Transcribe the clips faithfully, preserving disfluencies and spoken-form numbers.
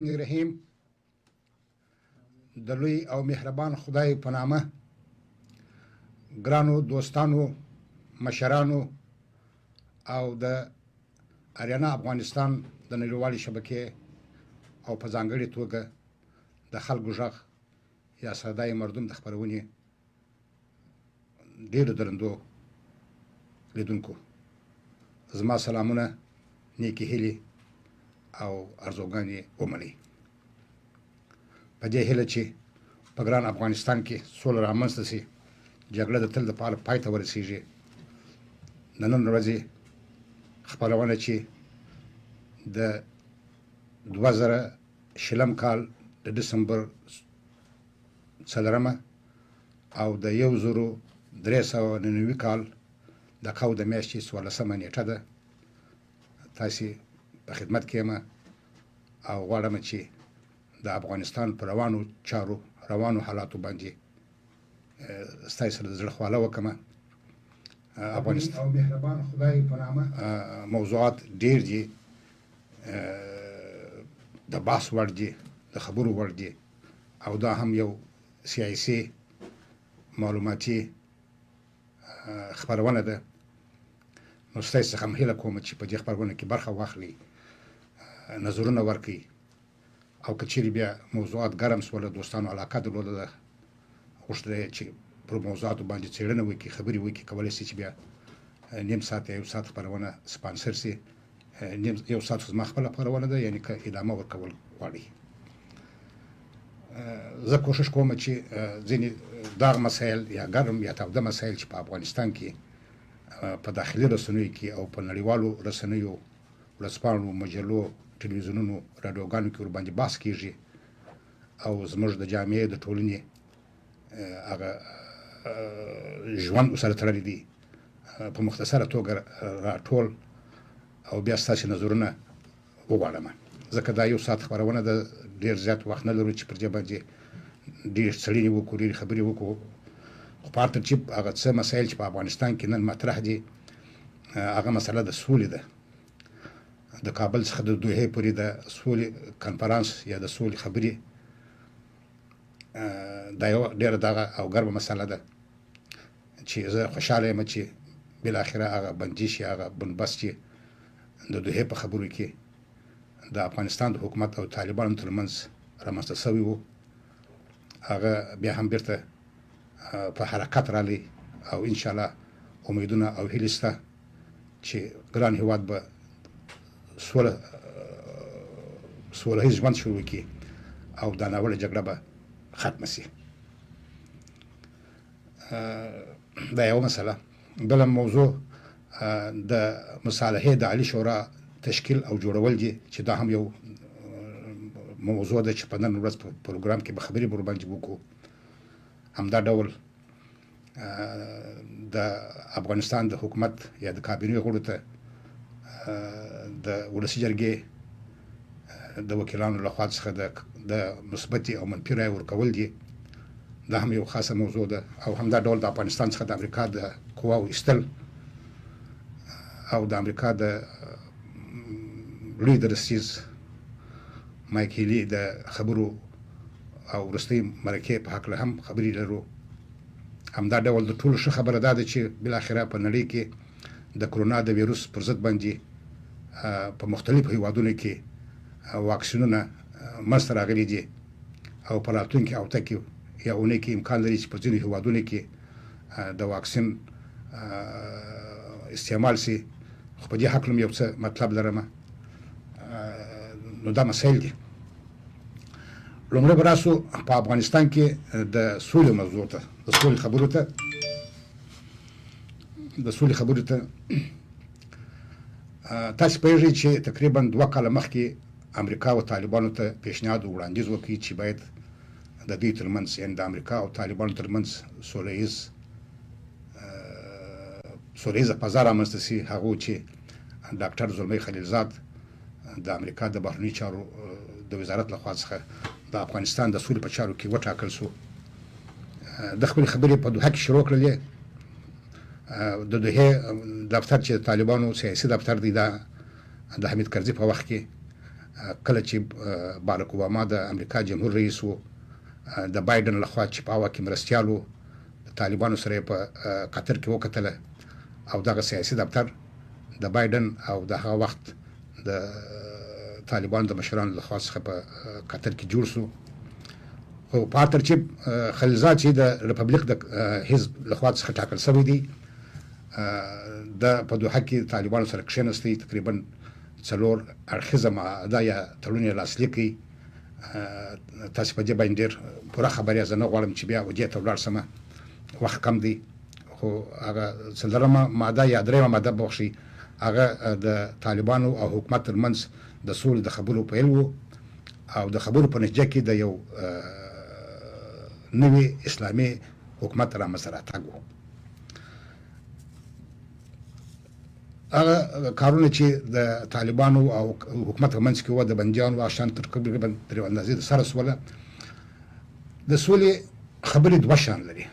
Rehîm, di lûy ew mêhreban Xwedayê bi name, giran û dostan û meşeran û ew di Eryana Afganistan di nêrîwalî şebekê ew pe zangerî toge di xelk û jax ya sedayê merdum di xeberwinî dêr û dirindo lêdûn ku zima selamûne nêkî hêlî ew erzoganî omelî. Pe cê hêle çî pe giran Afganistan kî sol ramenstesî cegle di til di par payte werisî jî. Di nin rojî xeperwane çî di duwezere şilem kal di Disember selereme ew de yew zor û dirêsa ninewî kal de kaw de meştî swaleseme nêçe de tasî bi xidmet kême ew wareme çî de Afganistan bi rewan û çar û rewan û halat û bancî stay ser zilxwala wekeme. Afganistan. Ew mêhreban Xwedayê bi name. Mewzuat dêr cî de bahs werdî, de xebûr werdî. Ew da hem yew siyasî, malûmatî xeberwane de. Nustay sixem hêle kome çî pe cê xeberwanekî berxe waxlî, nezûrine werkî. Ew ke çêrî bîya mewzuat gerem swele dostan û alaka dilode de xweş de çi pro mewzuat û bancî çêrine wekî xebirî wekî kewalê sê çi bîya nêm saetê ew saet xeberwane sponsor sî nêm ew saet xizma xebela xeberwane de yanî ke îdame werke wel warî. Ze koşiş kome çi zînî dax mesayel ya germ ya tevde mesayel çi pe Afganistan kî pe daxilî resenûyekî ew pe nerîwal û resenûyû û lespan û mecelo, televîzyonûn û radyogan û kî û bancî bas kî jî ew zimij di camiyê di tolînê, e, axa, e, ji wan û sereteranî dî, e, bi muxtesera toger, e, ra tol ew bîya stasî nezûrine û wareme. Zeke da yew saet xeberwane de dêr ziyad wext nelero çi pircê bancî dîr selînî wekû dîr xebirî wekû xpartir çî axa se mesail çi bi Afganistan kî nen metreh dî, e, axa mesela de Sûlî de. Di Kabil sixi di duhê purî de Sûlî konferans ya de Sûlî xebirî, e, dayo dêre daxa ew gerbe mesele de. Çi ez xweşalê me çi bilaxire axa bendîşî axa binbas çi di duhê pe xebirû kî di Afganistan di hikûmet ew Taliban û Tilmens remeste sewî bû. Axa bê hem bêrte, e, pe herekat ralî, ew înşallah umîdûna ew hîlîsta çi giran hîwat bi swele, e, swele hîz ji wan şûrwekî ew danawele cegre be xetmesî. E, da ew mesela. Belem mewzû, e, de misalehê de alî şora teşkîl ew corewelcî çi da hem yew, e, mewzû de çi penden û program ki bi xeberî bi rubancî bû ku hemda dewil, e, de Afganistan de hikûmet ya de kabîneyê xwe te, e, de welesî cergê, e, de wekîlan û lexwat xixe de, de misbetî ew min pîrayê û rikewil dî. De hem yew xase mewzû de, ew hem da dewil de Afganistan xixe de Amerîka de kuwa û îstil, ew de Amerîka de, e, lûy de ristîz, Mike Healy de xebir û ew ristî merekê bi hak li hem xebirî lero. Em da dewil de tûl şi xebere da de çi bilaxire pe nelîkî de korona de vîrus pirzit bendî, e, pe muxtelîf hîwadûnekî, e, waksînûne, e, mest raxilî dî. Ew pelatûnkî ewtekî ya ûnekî îmkan derî çi pirzînî hîwadûnekî, e, de waksîn, e, îstîmal sî. Xwe pe dî heklim yew se metleb lereme. E, no da mesail dî. Lomre birasu pe Afganistan kî, e, de Sûrî mezûr te. De Sûrî xebirû te. De Sûrî xebirû te. E, ta spêjî çi tekrîben duwa kale mexkî Amerîka û Talîban û te pêşniyad û wendîz wekî çi bayet de dî tirmens, yani de Amerîka û Talîban tirmens soleyiz, e, soleyiz pazara mestesî haxû çi Doktor Zulmey Xelîlzad, de Amerîka de Bahrûnî çar û, e, de wîzaret li xwe dixe, de Afganistan de Sûrî pe çar û kî we çakil sû. E, de xibirî xibirî pe du hek şirok lê, e, de duhê, e, dafter çi Talîban û siyasî dafter dî de, de Hamîd Kerzî pe wexkî, کله چې، اه، باراک اوباما د امریکا جمهور رئیس و، اه، د بایدن لخوا چې په هغه وخت کې مرستیال و، د طالبانو سره یې په، اه، قطر کې وکتله او دغه سیاسي دفتر د بایدن او د هغه وخت د، اه، طالبانو د مشرانو لخوا څخه په، اه، قطر کې جوړ سو. خو پارتر چې، اه، خلیلزاد چې د ریپبلیک د، اه، حزب لخوا څخه ټاکل سوی دی، اه، د په دوحه کې طالبانو سره کښېنستی، تقریباً څلور اړخیزه ماده یا تړون یې لاسلیک کړي. اه، تاسې په دې باندې ډېر پوره خبر یاست، زه نه غواړم چې بیا وجې ته ولاړ سم، وخت کم دی. خو هغه څلورمه ماده یا درېیمه ماده ببخشئ، هغه، اه، د طالبانو او حکومت ترمنځ د سولې د خبرو پیل و او د خبرو په نتیجه کې د یو، اه، نوي اسلامي حکومت رامنځته راتګ و. هغه کارونه چې د طالبانو او حکومت په منځ کې وه، د بندیانو او شان تر تقریباً تر یوې اندازې د سره سوله. د سولې خبرې دوه شان لري.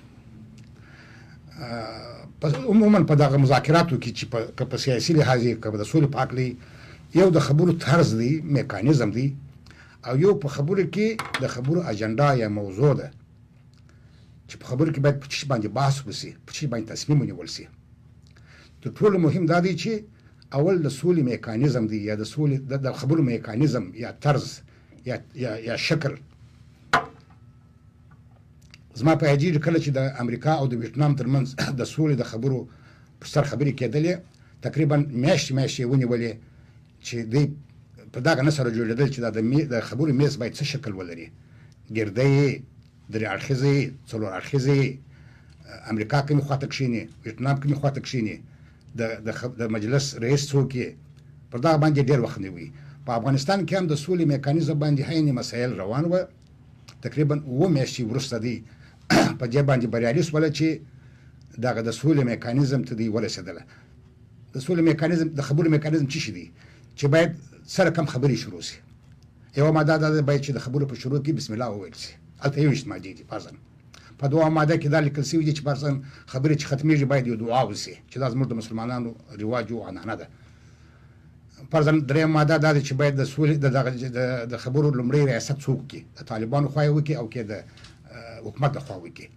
اه، په، عموماً په دغه مذاکراتو کې چې په، که په سیاسي لحاظ یې، که د سولې په هکله یې، یو د خبرو طرز دی، میکانیزم دی، او یو په خبرو کې د خبرو اجندا یا موضوع ده، چې په خبرو کې باید په څه شي باندې بحث وسي، په څه شي باندې تصمیم ونیول سي. تر ټولو مهم دا دی چې اول د سولې میکانیزم دی، یا د سولې د، د خبرو میکانیزم یا طرز یا، یا، یا شکل. زما په یادېږي کله چې د امریکا او د ویتنام ترمنځ د سولې د خبرو پر سر خبرې کېدلې، تقریباً میاشتې، میاشتې یې ونیولې چې دوی په دغه نه سره جوړېدل چې دا د مې-، د خبرو میز باید څه شکل ولري. ګرده یې، درې اړخیزه یې، څلور اړخیزه یې، امریکا کومې خواته کښېني، ویتنام کومې خواته کښېني، د، د خب-، د مجلس رئیس څوک یې، پر دغه باندې ډېر وخت نیوی. په افغانستان کې هم د سولې میکانیزم باندې عیني مسایل روان وه. تقریباً اووه میاشتې وروسته دی په دې باندې بریالي سوله چې دغه د سولې میکانیزم ته دی ورسېدله. د سولې میکانیزم، د خبرو میکانیزم څه شی دی؟ چې باید څه رقم خبرې شروع سي. یوه ماده دا ده، باید چې د خبرو په شروع کې بسم الله وویل سي. هلته یوویشت مادې دي، فرضاً. په دوه ماده کې دا لیکل سوي دي چې فرضاً خبرې چې ختمېږي، باید یو دعا وسي، چې دا زموږ د مسلمانانو رواج او عنعنه ده. فرضاً درېیمه ماده دا ده چې باید د سولې د دغه، د، د خبرو لومړی ریاست څوک وکړي، د طالبانو خوا یې وکړي او که د، اه، حکومت د خوا وکړي.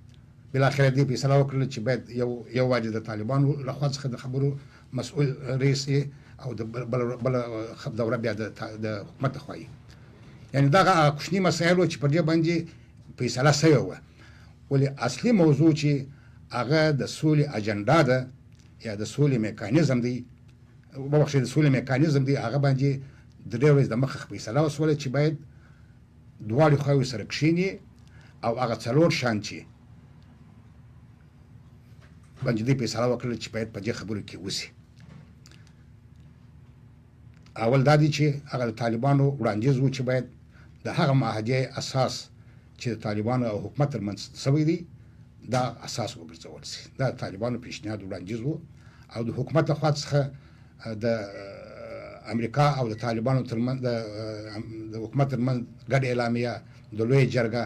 بالاخره دې فیصله وکړله چې باید یو، یو وارې د طالبانو لخوا څخه د خبرو مسؤل رئیس یې او د بل، بل، بله خب دوره بیا د تا-، د حکومت لخوا یې. یعنی دغه کوچني مسایل وو چې پر دې باندې فیصله سوې وه. ولې اصلي موضوع چې هغه د سولې اجندا ده یا د سولې میکانیزم دی، وبخښئ، د سولې میکانیزم دی، هغه باندې درې ورځې د مخه فیصله وسوله چې باید دواړې خواوې سره کښېني او هغه څلور شیان چې باندې دوی فیصله وکړله چې باید په دې خبرو کې وسي. اول دا دی چې هغه د طالبانو وړاندیز و چې باید د هغه معاهدې اساس چې د طالبانو او حکومت ترمنځ سوی دی، دا اساس وګرځول سي. دا د طالبانو پیشنهاد وړاندیز و او د حکومت لخوا څخه د، اه، امریکا او د طالبانو ترمنځ، د، اه، د حکومت ترمنځ ګډه اعلامیه، د لویې جرګه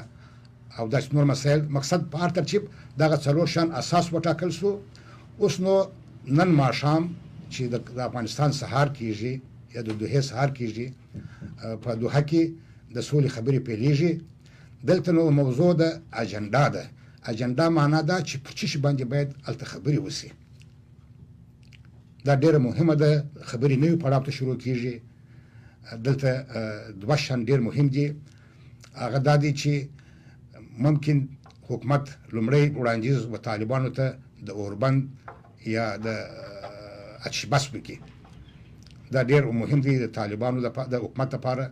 او داسې نور مسایل. مقصد په هر ترتیب دغه څلور شیان اساس وټاکل سو. اوس نو نن ماښام چې د، د افغانستان سهار کیږي یا د دوحې سهار کیږي، اه، په دوحه کې د سولې خبرې پیلېږي. دلته نو موضوع د اجندا ده. اجندا معنا دا چې پر څه شي باندې باید هلته خبرې وسي. دا ډېره مهمه ده، خبرې نوي پړاو ته شروع کیږي. دلته، اه، دوه شیان ډېر مهم دي. هغه دا دی چې ممکن حکومت لومړی وړاندیز و طالبانو ته د اوربند یا د، اه، اتش بس وکړي. دا ډېر مهم دی د طالبانو د په-، د حکومت لپاره.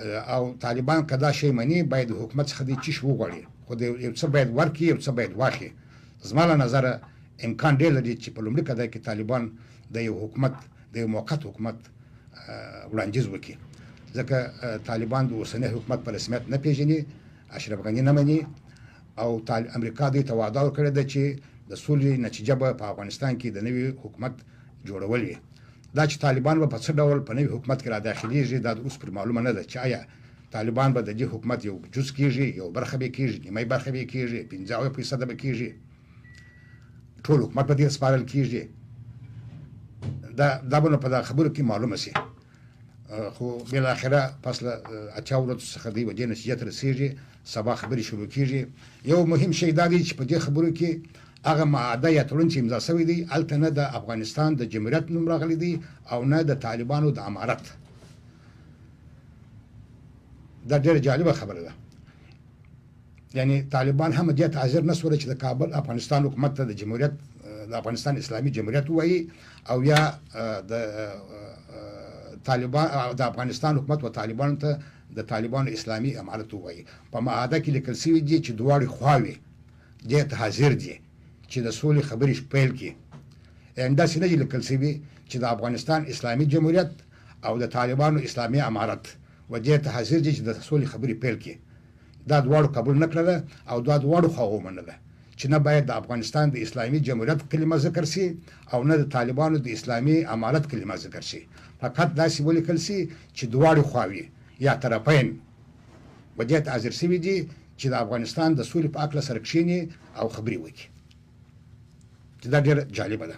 اه، او طالبان که دا شی مني، باید د حکومت څخه دې څه شی وغواړي، خو د یو څه باید ورکړي، یو څه باید واخلي. زما له نظره امکان ډېر لري چې په لومړي قدر کې طالبان د یو حکومت، د یو موقت حکومت، اه، وړاندیز وکړي. ځکه، اه، طالبان د اوسني حکومت په رسمیت نه پېژني، اشرف غني نه مني او طال-، امریکا دوی ته وعده ورکړې ده چې د سولې نتیجه به په افغانستان کې د نوي حکومت جوړول وي. دا چې طالبان به په څه ډول په نوي حکومت کې را داخليږي، دا د اوس پر معلومه نه ده چې آیا طالبان به د دې حکومت یو جز کیږي، یو برخه به کیږي، نیمه برخه به کیږي، پنځه اویا فیصده به کیږي، ټول حکومت به دې سپارل کیږي. دا، دا به نو په دا خبرو کې معلومه سي. Xwe bêlaxire pas li, e, etiya wilo tu sixedî we cê netîce te resî jî, seba xebirî şirokî jî. Yew muhîm şey dadî çi pe cê xebirûkî, axa maade ya tulun çi îmza sewî dî, elte ne de Afganistan de cumhuriyet numra xelî dî, ew ne de Taliban û de Emaret. Da dêr calibe xebere de. Yani Taliban hema diye tazir ne sure çi de Kabul, Afganistan hükümet de cumhuriyet, e, de Afganistan İslami Cumhuriyet wayî, ew ya, e, de, e, e, Taliban, e, de Afganistan hükümet ve Taliban te de Taliban İslami Emaret wayî. Pa maade ki li kilsî wî diye çi duwarî xwawî, diye te hazir diye. Çi de solî xebirî pêl ki. Endasî ne jî li kilsî bî, çi de Afganistan İslami Cumhuriyet, ew de Taliban û İslami Emaret. Ve diye te hazir diye çi de solî xebirî pêl ki. Da duwaru qebul nekireve, ew da duwaru xwe omine ve. Çi ne bayê de Afganistan de İslami Cumhuriyet kilîma zikir sî, ew ne de Taliban û de İslami Emaret kilîma zikir sî. Feqet da sîmbolî kilsî, çi duwarî xwawî, ya terefeyn. Ve diye te azir sî vî dî, çi de Afganistan de Sûrî pe akla serkişînî, ew xebirî wekî. Çi da dêr calibe de.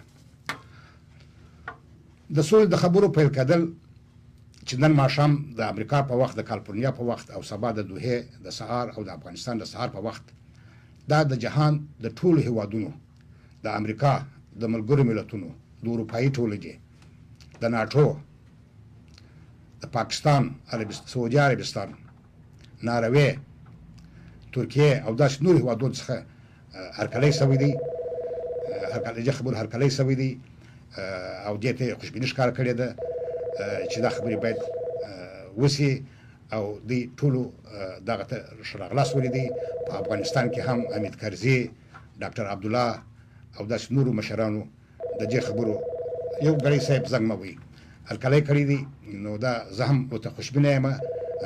De Sûrî de xebirû pêl kedil, Çinden maşam de Amerîka pe wext, de Kalpurniya pe wext, ew seba de duhê de sehar, ew de Afganistan de sehar pe wext. Da de cihan de tûl hêwadûno, de Amerîka, de Milgurê Miletûno, de Ewropayî tûlidê, de NATO, de Pakistan, Erebist-, Siûdî Erebistan, Narewê, Tirkiye, ew da nûrî hêwadûn dixe, e, herkeley sewî dî, e, herkele-, cê xebûr herkeley sewî dî, e, ew diyetê xuşbîniş kar kirê de, e, çi da xebirî bed, e, wisî, ew dî tûlû, e, daxete şiraxla sewî dî, pa Afganistan ki hem Hamîd Kerzî, Doktor Abdullah, ew da nûr û meşeran û de cê xebûr û yew gerey seyb zeng me wî. Herkeley kirî dî, no da zehim û te xuşbîneye me,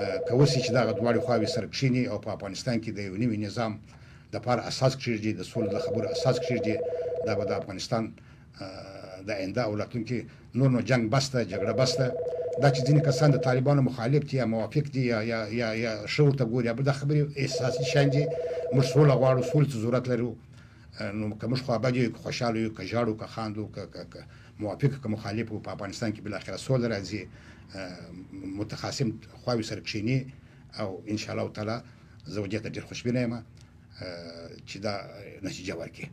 e, ke wisî çi daxet duwarî xwawî serkişînî, ew pa Afganistan ki de yew nîmî nizam, de par esas kişîr cî, de sol de xebûr esas kişîr cî, da be de Afganistan, e, de ênda ewlatun ki nûr no ceng beste, cegre beste. Da çi zînî kesan de Taliban muxalif dî ya muwafîq dî ya, ya, ya, ya şewr te gor ya, bir da xebirî esasî şen cî, mir sola war û sol tu zuret ler û, e, no ke mir xwe bedî, ke xweşal û, ke jar û, ke xand û, ke, ke, ke muwafîq, ke muxalif û pa Afganistan ki bilaxira sol der zî, e, mutexasim xwawî serkişînî, ew înşallah teala zewciyete dîr xweşbîneye me. E, çi da, e, netîce werkê.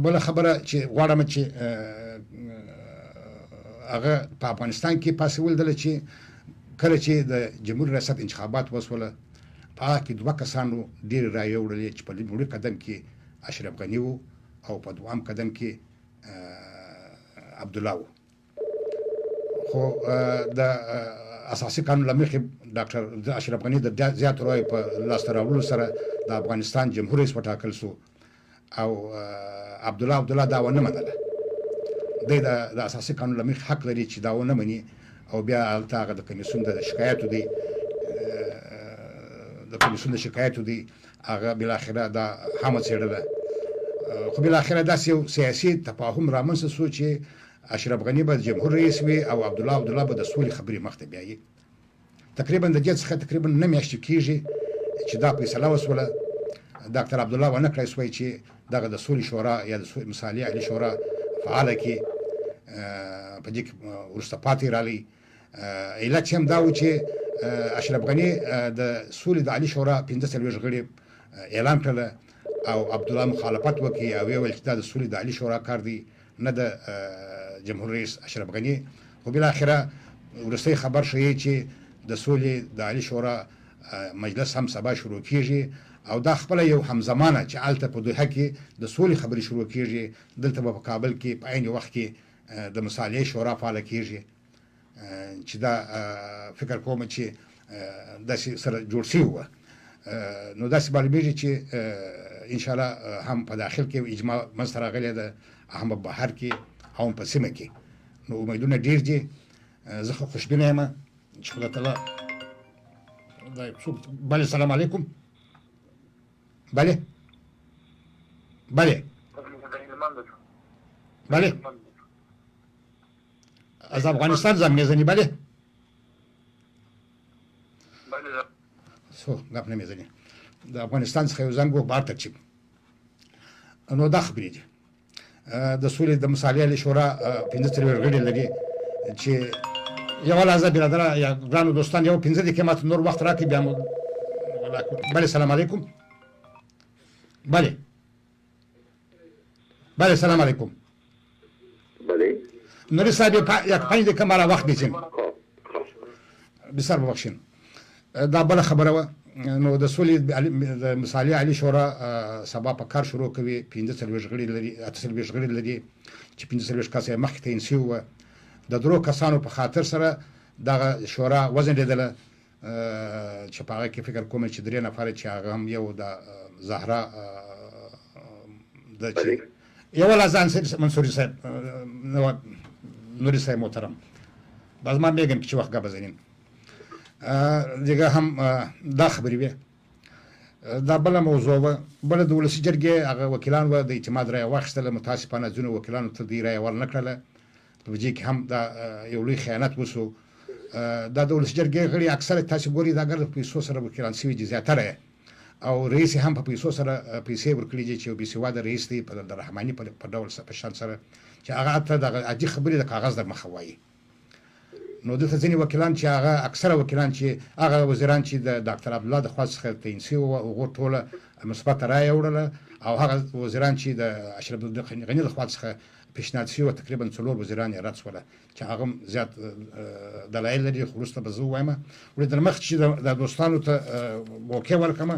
Bela xebera çi, wara me çi, e, e, axa pa Afganistan ki pasî wil dile çi, kere çi de cumhur reset intixabat weswele, pa ki duwa kesan û dîrî raye wile çi pa li mûrî kedem ki Eşref Xenî û ew pa duam kedem ki, e, Abdullah û. Xo, e, de, e, esasî kanûn lemîxî Doktor Eşref Xenî de de-, ziyad royê pe lasterawlû sere de Afganistan cumhur reis ve takil su. Ew, e, Abdullah Abdullah dawa nemedele. Dey de, de esasî kanûn lemîx hak lerî çi dawa nemenî. Ew biya alta de komisyon de şikayet û dey, e, de komisyon de şikayet û dey. Axa bilaxire da hema çêre de. Xwe bilaxire da siyo siyasî tefahum ramin se soçê Eşref Xenî be cumhur reis wî, ew Abdullah Abdullah be de solî xebirî mexte biyayî. Tekrîben de cê xixe tekrîben ne meştikî jî çi da pêsela weswele. Doktor Abdullah ve nek reis wê çi daxe de solî şora ya de solî misaliye Elî Şora faalekî, e, pedik, e, Rustapatî ralî. E, îla çem da û çi, e, Eşref Xenî, e, de Sûrî de Elî Şora pênce serwêj xirî, e, îlan kele. Ew Abdullah muxalefet wekî ew ê welkî da de Sûrî de Elî Şora kardî, ne de, e, Cumhur Reis Eşref Xenî. Xwe bilaxire wristey xeber şeyê çi de Sûrî de Elî Şora, e, meclis hem seba şirokî jî. Ew da xpele yew hemzemane çi elte ku du hekî de Sûrî xeberî şirokî jî, dil te bi Kabil kî, bi eynî wext kî, e, de misaliyê şora falekî jî. E, çi da, e, fikir kome çi, e, destî ser cursî we. E, no destî balibêjî çi, e, înşallah, e, hem pedaxil ke û îcma mestera xelê de, hem bi bahar ke, hem pesimekî. No umeydûne dîr cî, e, zixwe xuşbînê me. Çikolatalar. Belê, selam aleykum. Belê. Belê. Belê. Ez Afganistan zam mêzenî, belê. So, gap ne mêzenî. De Afganistan xeyo zam go barter çim. Ano dax birîdi. E, de Sûrî de misaliye li şora, e, pênce serwêr xirî lerî, Çi, ya wela ez biradera, ya giran û dostan, ya pînze dike ma tu nor wext rakî bîya. Belê, selam aleykum. Belê. Belê, selam aleykum. Belê. Nurî sahibê, pa-, ya peyndê ke mala wext bêjin. Xo, xo. Bi ser bibexşîn. E, da bela xebere we. E, no de solî Elî, de misalî Elî Şora, e, seba pe kar şiro kevî, pînce servêj xirî lerî, ete servêj xirî lerî, çi pînce servêj kasê mexk teynsî we. De dro kesano pe xatir sere, daga şora wezin lê dele, e, çi paxê ke fikir kome çi dirê nefare çi ağam yew da, e, Zahra, e, de çi. Belê. Yew la zan ser Mansûrî sahib, e, ne wa-, Nurî sahib muhterem. Baz ma mêgin ki çi wext ga bezenîn. E, dîga hem, e, da xibirî be. E, da bela mewzû ve, bela de welesî cergê, axa wekîlan ve de îtîmad raya waxiste le, mutasîpane zûnê wekîlan tu dî raya wal nekre le. Bi cîk hem da, e, yewlî xeyanet wiso. E, da de welesî cergê xirî ekser tasî gorî da ger pîso sere wekîlan sivî cî zêdetir e. Ew reîsî hem pe pîso sere, e, pîsê wekîlî cî çi bîsîwade reîs dî, pe de rehmanî pe, pe dewel se, pe şan sere. Çi axa ete da, e, cî xibirî de kaxez der mexewayî. No dî te zinî wekîlan çi axa, eksera wekîlan çi, axa wezîran çi de, Doktor Abdullah de xwaz xe teynsî we, Uğur Tole, misbet raye wurele, ew axa wezîran çi de, Eşref Abdullah Xenî de xwaz xe pêşniyatî we, tekrîben çolor wezîran ya ret wele. Çi axim ziyad, e, e, delayîl lerî, xulus te bi zû wayme. Wele dermex çi de, de dostan û te, e, bokê welkeme.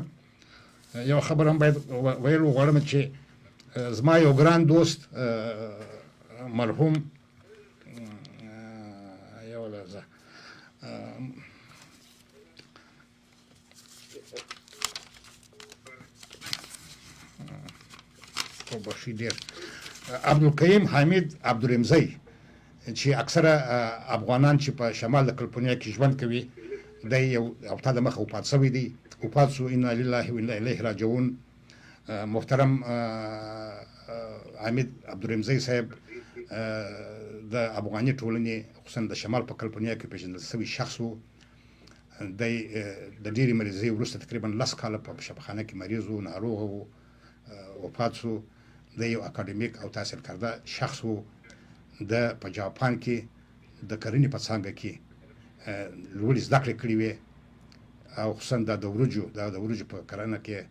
E, yew xeber hem bayed we-, weyl û xwarim çi, e, zima yew giran dost, e, merhûm, e, yew lehze. E, Xwe başî dêr. Abdulkeyîm Hamîd Abduremzey, çi eksera, e, Afxanan çi pe şemal de kilponiyekî ji wen kevî, dey yew hewta de mexe û padsewî dî, û padsû inna lillahi ve inna ileyhi raciun. E, muhterem, e, e, Hamîd Abduremzey sahib, e, de Afxanî tolinî, xusen de şemal pe kilponiyekî pêjin de sewî şexs û, Dey, e, di dîrî merîzî wrûste tekrîben lez kal pe şefxanekî merîz û narox û, e, wepat û dey yew akademîk ew tehsîlkerde şexs û de pe Capankî de kirinî pe çangekî, e, li wirî zdekrê kirî wê ew xusen da dewrûcû, da dewrûcû pe kirinekê, e,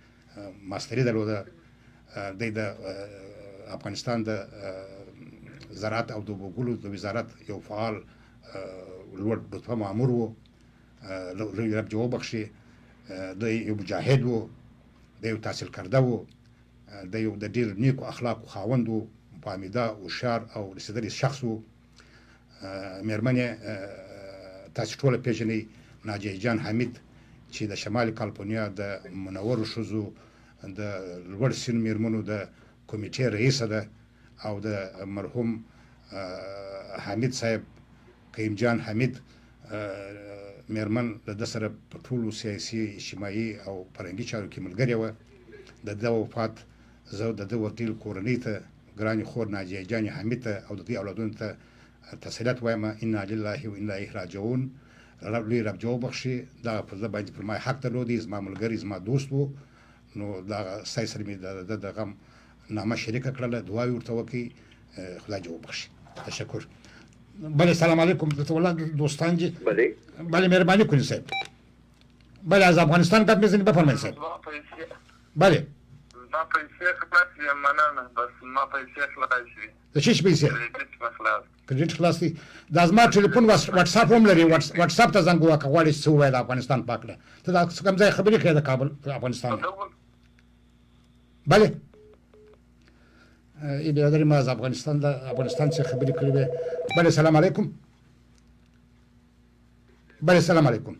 masterî de lo de, e, dey de, e, Afganistan de, e, zeraat ew do bû gul û di wî zeraat yew faal, e, li wir rutbe mamûr bû. E, li, li reb cewab bexşî, e, de yew mucahid bû, de yew tahsîlkerde bû, e, de yew de dîr nîk û exlaq û xawend û famîda û şar ew lîsedarî şexs û, e, mêrmenê, e, tasî çole pêjinî Naciye Can Hamîd, çi de şemalî Kalponiya de munewwer û şuz û de li wir sîn mêrmin û de komîteyê reîse de, ew de merhûm, e, Hamîd Saheb, Keyîmcan Hamîd, e, mêrmin li dest re bi pûl û siyasî, îctîmaî ew perengî çarokî milgerê we, de de wepat, zew de de werdî li korinî te, giranî xor Naciye Canî Hamîd te, ew de dî ewladûn te, e, tesîlat wayme, inna lillahi ve inna ileyhi raciun, Reb lî Reb cewab bexşî, da pizde bayî dî pirmayê heq te lodî, zima milgerî, zima dost bû, No da say sermî de, de, de xem name şerîke kirele, dua wî wurte wekî, e, Xuda cewab bixşî. Teşekkür. Belê, selam aleykum. Wela dostan cî. Belê. Belê, mêrbanî kunî seb. Belê, ez Afganistan gap mezinî, befermayî seb. Belê. Ma peysiye xelas ye, mana ne, bas ma peysiye xelas ye. De çi peysiye? Kredit xelas. Kredit xelasî. De ez ma telefon was-, WhatsApp hom lerî, Whats-, WhatsApp te zeng wa ke xwalê çi wayê de Afganistan pakle. Te da kemzay xeberî kê de Kabul, Afganistan. Belê. E, î biraderî me ez Afganistan de, Afganistan çi xeberî kirî be. Belê, selam aleykum. Belê, selam aleykum.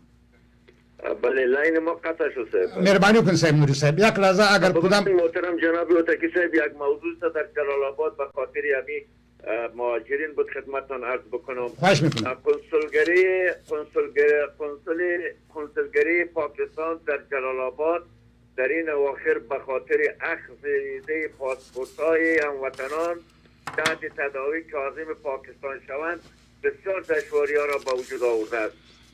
Belê, line ma qeta şo seb. Mêrbanî kun Seyb Nurî Seyb. Yak laza eger kudam. Muhterem cenabî Otekî seb, yak mewzû se der Celalabad be xatirî emî, e, muhacirîn bud xidmetan erz bikinim. Xweş bikin. E, konsulgerî, konsulgerî, konsulî, konsulgerî Pakistan der Celalabad derîne waxir be xatirî exzê pasportayê hemwetenan, cehd tedawî Kazimî Pakistan şewend, Bisyar deşwariya ra be wicûd awirde.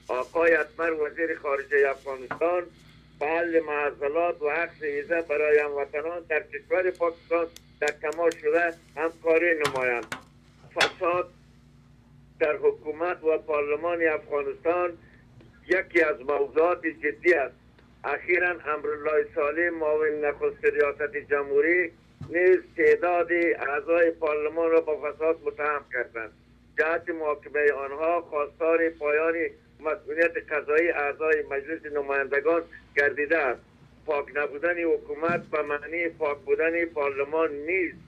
Aqay Etmer, Wezîrê Xariceyê Afganistan, bi helê mehezelat û heqsê hêze berayê hemwetenan der kişwerê Pakistan der temaş şude hemkarî numayand. Fesad, در حکومت و پارلمانی افغانستان یکی از موضوعات جدی است. اخیراً امرالله صالح، معاون نخست ریاست جمهوری، نیز تعداد اعضای پارلمان را با فساد متهم کردند. جهت محاکمهٔ آنها، خواستار پایان مسئولیت قضایی اعضای مجلس نمایندگان گردیده است. پاک نبودن حکومت به معنی پاک بودن پارلمان نیست.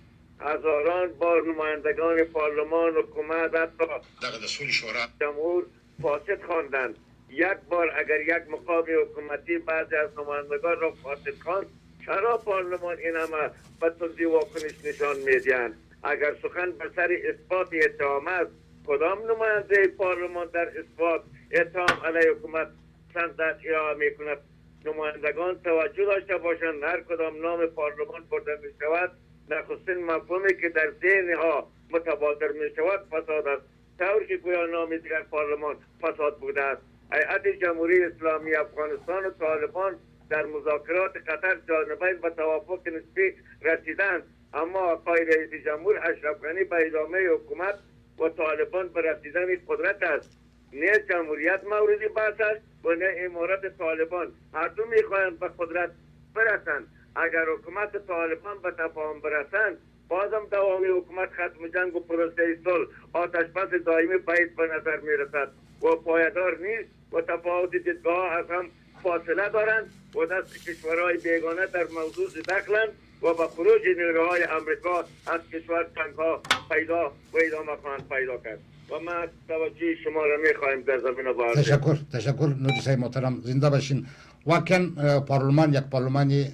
هزاران بار نمایندگان پارلمان، حکومت، حتی دغه د سولې شورا جمهور فاسد خواندند. یک بار اگر یک مقام حکومتی بعضی از نمایندگان را فاسد خواند، چرا پارلمان این همه به تندی واکنش نشان می‌دهند؟ اگر سخن به سر اثبات اتهام است، کدام نمایندهٔ پارلمان در اثبات اتهام علیه حکومت چند ادعا می‌کند؟ نمایندگان توجه داشته باشند، هر کدام نام پارلمان برده می‌شود، نخستین مفهومی که در ذهنها متبادر می‌شود، فساد است. طور که گویا نام دیگر پارلمان فساد بوده است. هیئت جمهوری اسلامی افغانستان و طالبان در مذاکرات قطر جانبین به توافق نسبی رسیدند، اما آقای رئیس جمهور اشرف غنی به ادامهٔ حکومت و طالبان به رسیدن قدرت است. نه جمهوریت مورد بحث است و نه امارت طالبان. هر دو می‌خواهند به قدرت برسند. اگر حکومت طالبان به تفاهم برسند، بازم داوای حکومت ختم جنگ و پروسهٔ صلح، آتشبس دائمی بعید به نظر می‌رسد و پایدار نیست و تفاوت دیدگاه از هم فاصله دارند و دست کشورهای بیگانه در موضوع دخلند و به خروج نیروهای آمریکا از کشور تنگها پیدا و ادامه خواهند پیدا کرد و ما از توجه شما را می‌خواهیم در زمین بار. تشکر، تشکر نوری صاحب محترم، زنده باشین. واقعاً، اه، پارلمان یک پارلمانی، اه،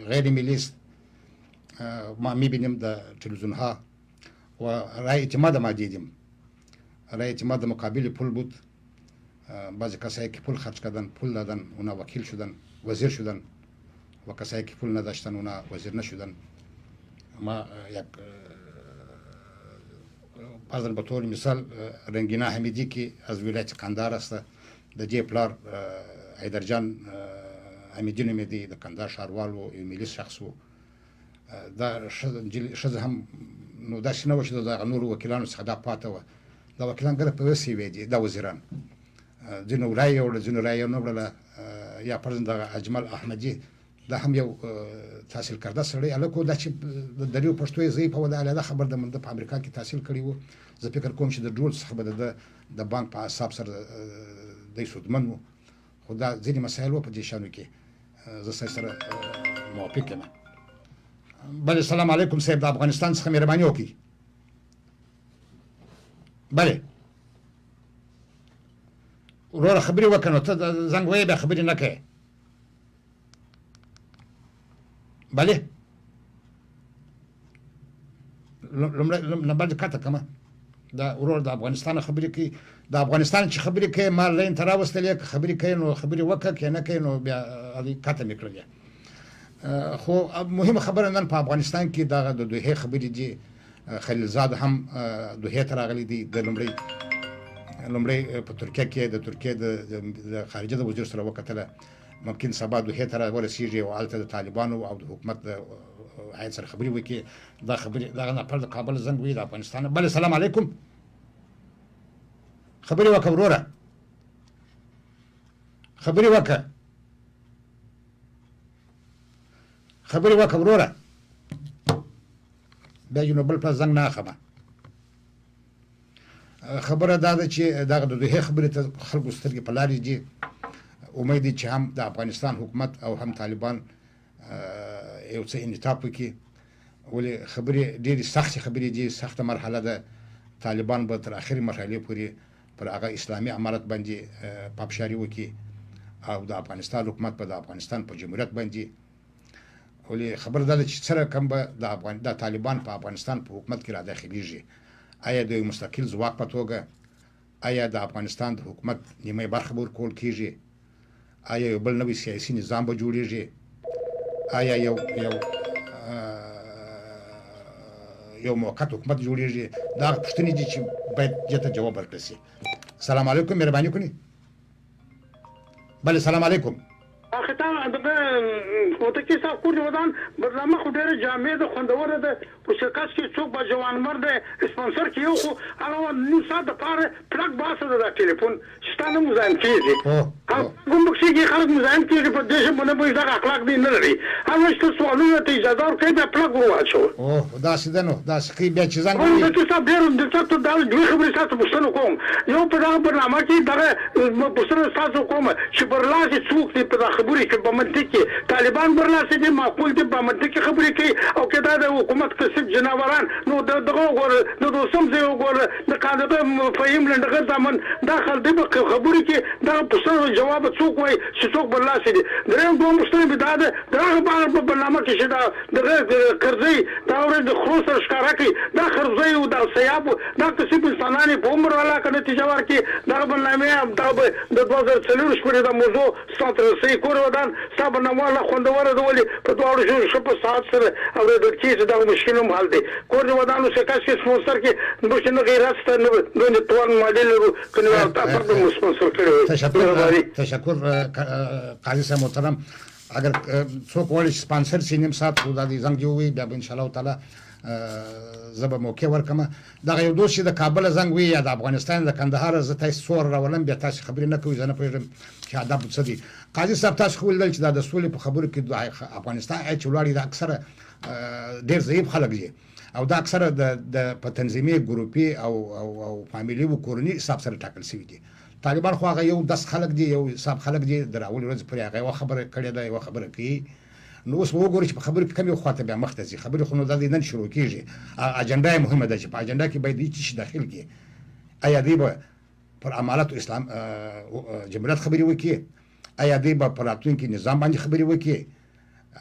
غیر ملی است. اه، ما می‌بینیم در تلویزیون‌ها و رای اعتماد ما دیدیم. رای اعتماد مقابل پول بود. اه، بعضی کسایی که پول خرج کردن، پول دادن، اونا وکیل شدن، وزیر شدن و کسایی که پول نداشتن، اونا وزیر نشدن. ما، اه، یک، اه، بعضاً به طور مثال، اه، رنگینا حمیدی که از ولایت قندهار است، د دې پلار، اه، حیدرجان، اه، حمیدي نومېدی، د کندهار ښاروال و، یو ملي شخص و. دا ښځه، نجلۍ، ښځه هم، نو داسې نه وه چې د دغه نورو وکیلانو څخه دا پاتې وه. دا وکیلان ګره په وسې وې دي، دا وزیران. اه، ځینو رایه یې وړله، ځینو رایه یې نه وړله. اه، یا فرضاً دغه اجمل احمدي، دا هم یو، اه، تحصیل کرده سړی هلک و، دا چې د دریو پښتو یې ضعیفه وه، دا علیحده خبر ده، من ده په امریکا کې تحصیل کړی و. زه فکر کوم چې د ډول څخه به د ده د بانک په حساب سره، اه، دی سودمن و. خو دا ځینې مسایل وو په دې شیانو کې، اه، زه سره، اه، موافق یم. بله، سلام علیکم صاحب، د افغانستان څخه مهرباني وکړئ. بله. وروره، خبرې وکړه نو، ته د-، زنګ ووهې، بیا خبرې نه کوې. بله. لومړی، لوم-، نمبر دې کته کمه. دا ورور د افغانستان خبرې کوي. د افغانستان چې خبرې کوي، ما لین ته راوستلې، که خبرې کوي، نو خبرې وکړه، که نه کوي، نو بیا، اه، کته مې کړلې. اه، خو مهمه خبره نن په افغانستان کې دغه د دوحې خبرې دي. اه، خلیلزاد هم، اه، دوحې ته راغلی دی. د لومړی، لومړی، اه، په ترکیه کې د ترکیه د، د، د خارجه د وزیر سره وکتله. ممکن سبا دوحې ته را ورسیږي او هلته د طالبانو او د حکومت د، اه، هیئت سره خبرې وکړي. دا خبرې، دغه نفر د کابل زنګ وي، د افغانستان. بله، سلام علیکم. خبرې وکړه وروره. خبرې وکړه. خبرې وکړه وروره. بیا یې نو بل پلار زنګ نه اخمه. خبره دا ده چې دغه د دوحې خبرې ته خلکو سترګې په لارې دي. امید دی چې هم د افغانستان حکومت او هم طالبان، اه، یو څه انعطاف وکړي. ولې خبرې ډېرې سختې خبرې دي، سخته مرحله ده. طالبان به تر اخرې مرحلې پورې پر هغه اسلامي امارت باندې، اه، پافشاري وکړي او د افغانستان حکومت به د افغانستان په جمهوریت باندې. ولې خبره دا ده چې څه رقم به د افغان-، د طالبان په افغانستان په حکومت کې راداخلېږي. آیا د یو مستقل ځواک په توګه، آیا د افغانستان د حکومت نیمه برخه به ورکول کېږي؟ آیا یو بل نوی سیاسي نظام به جوړېږي؟ آیا یو، یو، اه، یو موقت حکومت جوړېږي؟ دا پوښتنې دي چې باید دې ته جواب ورکړل شي. سلام علیکم، مهرباني وکړئ. بله، سلام علیکم. Axeta, dixwe, Hotekî Saf Kurdî wedan, bername xwe dêre camiyê de, xwendewere de, û şirketê çok ba cewanmerdê, sponsor ki yew xwe, ana wan nîv saet de pare plak base de da telefon, şita ne muzayim kiyê jî. Oh, Ha, oh. Gum bikşî ki xelk muzayim kiyê jî, pe dêşe bune bu işler ahlak değil, ne dedi. Ama işte sualu ya te cezar key be plak vuru aço. Oh, dasi deno, dasi key be çizan Oğlum, key. Diktatör, diktatör, daha bir hıbrı satı bu sene kom. Yo, pe daha bir namaki, daha, e, bu sene satı kom. Ji birlasê çûk dî bi xibûrê kir bi mintiqî. Talîban birlasê dî maqûl dî bi mintiqî xibûrê kir. Ew ke dade hikûmet kesib cinaweran, no de digo gor, no dostum zê gor, ne qanebe fehîm le, ne zaman da xel dî bi xibûrê kir, da pusar cewab çûk wey, çi çûk birlasê dî. Dirên gom muşteri bi dade, da bar bi bername kişi da, da kirzey, da re de xrosa şkaraki, da xirzey û da seyab û da kesib insananê bi umr alaka netîce var ki, da bername, da bi, da dwazar çelûr şkurê da mozo, Santre sey kor wedan, sa bername la xwendewere de welî, pe dua û jû şi pe saet sir, ew re dikî, da muşkîl û hal de. Kor de wedan û şekaş ke sponsor ke, bu şi ne xeyrat sta ne, ne tuan malê le ru, kine Evet, ta evet, pardon evet. Sponsor kere. Teşekkür, Merhaba. e, teşekkür, e, ka-, e, Kazi Sen muhterem. Eger, e, çok welî sponsor sî nîm saat bu da di zang diyo wi, ya inşallah teala, e, zaba moke werkama. Da yow dost şi de Kabul zang wi ya da Afganistan de Kandahar zı tay sor ra welem bir taş xibri ne kuy zana pejrim ki adab bu sadi. Kazi Sab taş xul del ki da de suli bu xibri ki da Afganistan ay çulari da aksara, e, der zayıf xalak ji. Ew da aksara de, de pe tenzîmê grûpî ew, ew, ew famîlî û koronî îsab ser takil sivî dî. Talîban xwe axa yew dest xelek dî, yew îsab xelek dî, dira welî roz pirî axa yew xebere kele de, yew xebere kî. No us bo gorî bi xebere kemî xwe te be mextezî. Xebere xwe no dadî nen şirokî jî. A, ajendayê muhîm e de jî. Ajenda ki bayî dî çi şi dexil kî. Eya dî be per amalet û îslam, e, û, e, cumhuriyet xebirî wekî. Eya dî be per atûnkî nîzam bancî xebirî wekî.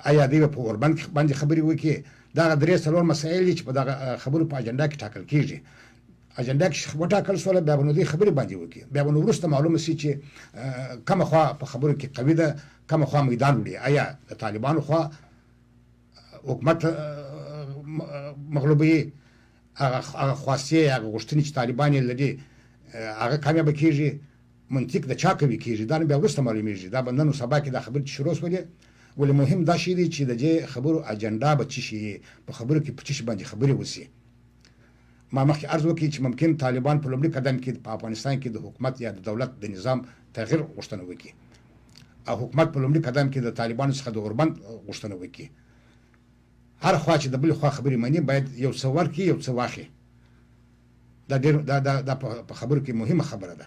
Eya dî be pe orban bancî xebirî wekî. Daga dirê selor mesailî çi pe daga, e, xebirî pe ajenda ki takil kî jî. Ajenda ki şi xwe takil sole be beno dî xebirî bancî wekî. Be beno rûste malûm sî çi, e, keme xwe pe xebirî ki qewî de, keme xwe meydan wulî. Eya Talîban xwe hikûmet, e, me-, e, mexlûbî, aga, aga xwastiyê, aga goştinî çi Talîbanê ledî, e, aga kamya bikî jî, mintîq de çakê bikî jî, danî be wista malûmî jî, da benden û sabakî da xebir çi şiros welê, welê muhîm da şî dî çi de cê xebir û ajenda bi çi şî, bi xebir ki piçiş bence xebirê wisî. Ma mexkî erz wekî çi mimkin Talîban pe lomrî kedem ki di Afganistan ki di hikûmet ya di dewlet di nîzam texîr goştene wekî. A hikûmet pe lomrî kedem ki di Talîban û sixede orban, e, goştene wekî. Her xwe çi de bilî xwe xebirî menî, bayed yew çi werkî, yew çi waxî. Da dêr, da, da, da pe, pe xebirkî muhîm xebire de.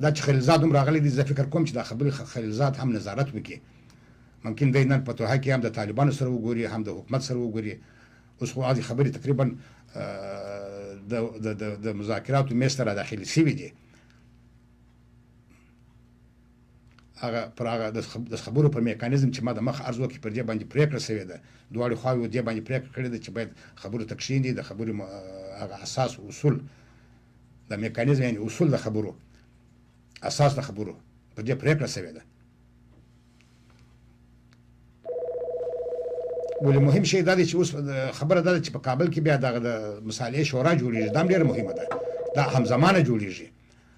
Da çi Xelîlzad hûn raxilî dî ze fikir kom çi da xebirî Xe-, Xelîlzad hem nezaret bikî. Mimkin dey nen petohekî hem de Talîban ser û gorî, hem de hikûmet ser û gorî. Us xwe azî xebirî tekrîben, e, de, de, de, de muzakirat û mêste ra daxilî sivî dî. Aga, pir aga, dest xeb-, dest xebûr û pir mekanîzm çi ma de mex erz wekî pir cê bence prêk re sevê de. Duwarî xwe û cê bence prêk kirê de çi bayed xebûr û tekşîn dî de xebûrî ma-, aga, esas û usul de mekanîzm, yanî usul de xebûr û esas de xebûr û pir cê prêk re sevê de. Welî muhîm şey dadî çi us-, xebera dadî çi bi Kabil kî bîya daxî de misalê şora cûlî jî dam lêre muhîm e de. Da hemzemane cûlî jî.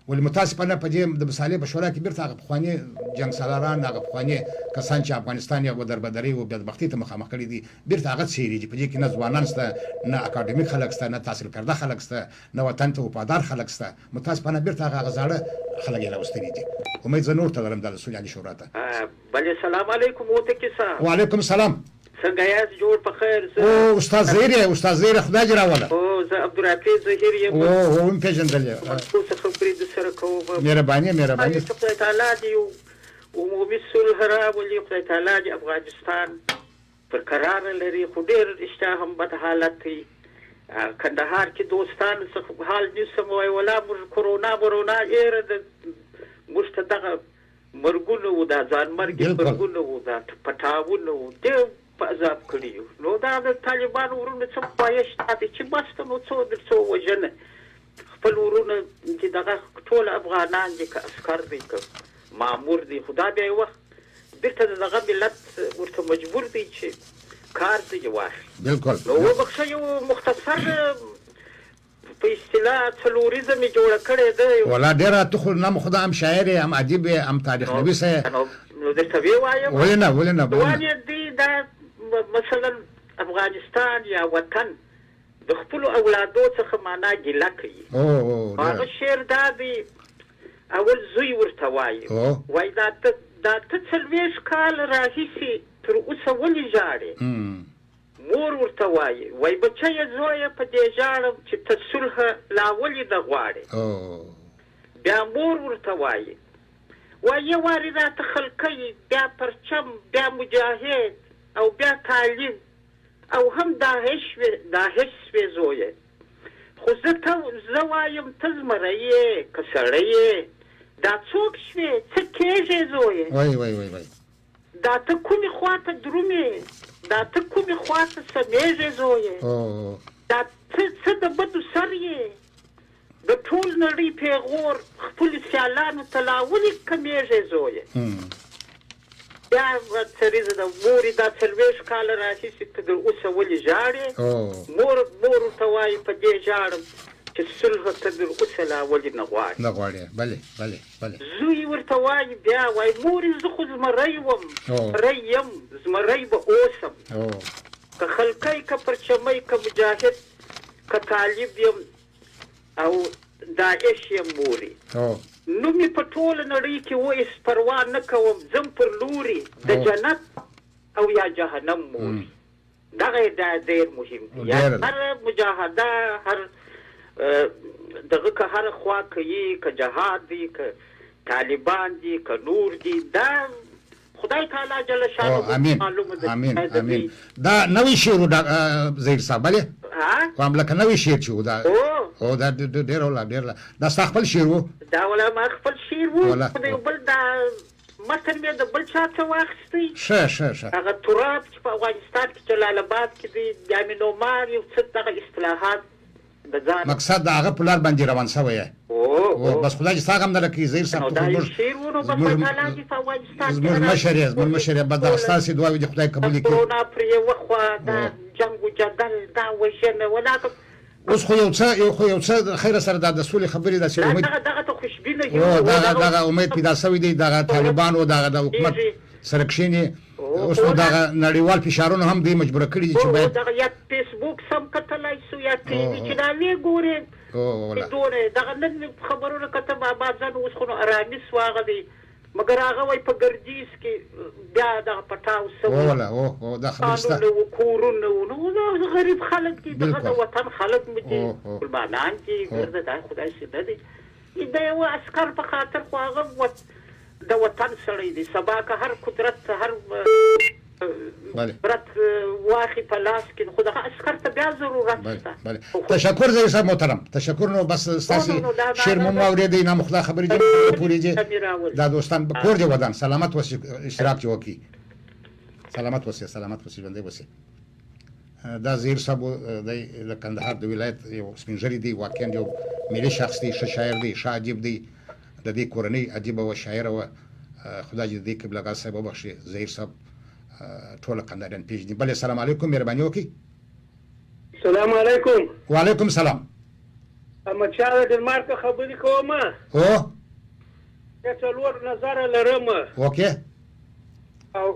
Welî mutasifane pe cê di misalê bi şora kî bir taqî bi xwanî cengsalaran, naqî bi xwanî kesan çi Afganistanê ya bo derbederî û bedbextî te mixamix kirî dî. Bir taqî sêrî cî pe cê kî ne ziwanan ste, ne akademîk xelek ste, ne tahsîlkerda xelek ste, ne weten te û padar xelek ste. Mutasifane bir taqî axizare xelek yê lewistînî dî. Umêd ze nor te derim da li Sûryanî şora te. Belê, selam aleykum, Otekî Saf. Wa aleykum selam. Sengayaz cor bi xêr, ze O, Ustaz Zehîr e, Ustaz Zehîr e, Xuda ci ra wele. O, ze Abdurrahîm Zehîr yim. O, o, win pêjin delî. Xwendkû se xew kirî di sere kew bi. Mêrebanî, mêrebanî. Ay, Xwedayê Teala dî û umûmî sulh ra welî Xwedayê Teala dî Afganistan bi qerar lerî xwe dêr işte hem bed haletî. Kandahar ki dostan se hal nîsem way wela mur korona, morona êre de muşte daga Mirgûn û da zanmergê Bilkul. Mirgûn û da petawin û dê pe ezab kirî. No da de Talîban û rûne çi xwahiş dadî, çi bastin û ço dir ço wejene. Xpil û rûne ki daga tol Afganan ki esker dî ki mamur dî. Xuda bê wext bir te daga millet û te mecbur dî çi kar dî wax. Bilkul. No we bexşe yew muxtesar Bi îstîla terorîzmî cure kirê de. Wela dêra tu xwe nam xwe da em şair ê, em edîb ê, em tarîxnivîs ê. Eno, eno. Nû de tevê waye. Wele ne, wele ne, wele ne. Wanê dî de, me-, meselan, Efxanistan ya weten bi xpil û ewlado çi ximana gîle kiriye. O, o, Axir şêr dabî, ewil zûy wir tewayê. O. Wey da ti, da ti çil vêj kal rahîsî tu û se welî jarê. Hmm. Mor wir tewayê. Wey bi çeye zoye pe dêjarim çi te sulhe lawelî nexwarê. O. Bia mor wir tewayê. Wey ye warî ra ti xelkeyî, bia perçem, bia mucahid, ew bia talîb, ew hem daheş ve, daheş ve zoye. Xu ze tew zewayim ti zmereyê, kesereyê. Da çok şve, ti kêjê zoye. Vay, vay, vay, vay. Da ti kumî xwate durumê, da ti kumî xwate semêjê zoye. Oo. Da ti, ti de bidu seriyê, bi tol nerî pêxor, xpul syalan û telawilî kemêjê zoye. Hmm. Ya serî de morî da çelvêş kale rahîsî ti dir û sewilî jarê. Oo. Mor, mor û tewayî pe dê jarim. Ki sulh te dir û sela welî nexwarî. Nexwarî, belê, belê, belê. Zûyî wir tewayî biya, way morî zu xu zmerey wim, Oo. Rey yim, zmerey bi osem. Oo. Ke xelkey, ke perçemey, ke mucahid, ke talîb yim, ew daeş yim morî. Oo. Numî petol nerî ki û îsperwa nikewim, zim pir lûrî, de Oo. Cenet, ew ya cehenem morî. Hmm. Daxê de dêr muhîm. O Ya dêr. Her mucahede, her, e, dixike her xwe kiyî, ke cehadî, ke Talîbandî, ke Nûrdî, de Xuday Teala Celle Şanuhu O, amîn. Malum de Amîn, de amîn. Da newî şêr û da, e, Zehîr Sab, belê? Ha? Ku em leke newî şêr çi û da. O. O da dê, dê, dêr ola, dêr ola. Da saxbel şêr û. Da wela ma xbel şêr û. Wela. Xudê bil da Meten me de bil çatewa xistî. Şe, şe, şe. Daga Turab ki pa Afganistan ki Celalabad ki di Yamîn Omar û çi daga îstilahat dizan. Meksed daga pular bendî rewanse weye. Oo, O, oo. Bes Xuda jî saxem de ki Zehîr Sab No, tu da zmur, şêr û no, bes zmur, Afganistan zmur ki meşerê, zmur meşerê, bes Dagestan sî dua wî de Xudayê qebûlî ki. Korona priye wexwa da Oo. Ceng û cedel da wejene, welakin Us xwe yew çe, yew xwe yew çe xeyre ser da destûrê xebirî de çi La umêd. Daga, daga tu xuşbîn e, O, daga, daga umêd pîda sewî de, daga Talîban û daga da hikûmet Êjî. Serekşênî, O, us o, xwe daga nerîwal pîşaron hem dê mecbûre kirî çi O, be. Daga ya Facebook sem ketelay su ya T V O, o. Çi da vê gorê. O, wala. Dore, daga ne xeberû ne kete ba, bazen us xwe no eramî swaxedî. Meger axa wey pe girdîskî, bia da peta û sewî. O, wala, o, o, da xebirî sta. Qanûn û kûrûn û, û, û xerîb xelk dî, Bilkul. Daga de wetan xelk mi dî, O, o. Kurmanan dî, O. Girde da Xuday sî nedî. Î de yew esker bi xatir xwe axa wet, de wetan serî dî. Seba ke her kudret, her, e, Belê. Brat, e, waxî pelas kin. Xwe daxa esker te bia zerûret Belê, sta. Belê. Xwe Teşekkür Zehîr Sab muhterem. Teşekkür no bes stasî No, no, no, şêr no, no, mum no. Wawrê de nam Xuda xebirî cem pûrê cê. Emîr Awil. Da dostan bi kor cê wedan. Selamet wesî iştirakçi wekî. Selamet wesî, selamet wesî, bende wesî. Da Zehîr Sab û, e, dey li Kandahar di wîlayet, e, Spînjerî dî, wakiyan cê mêlê şexs dî, şe şair dî, şe edîb dî, de dî korenî edîbe we, şaire we, e, Xuda jî dî ki bila gaz sebe bexşî, Zehîr Sab, e, tole Kandarên pêş dî. Belê, selam aleykum, mêrbanî wekî. Selam aleykum. Wa aleykum selam. Ama çawe Danimarka xebirî kewme. O? Geçe lor nezare lereme. Okey. Ew,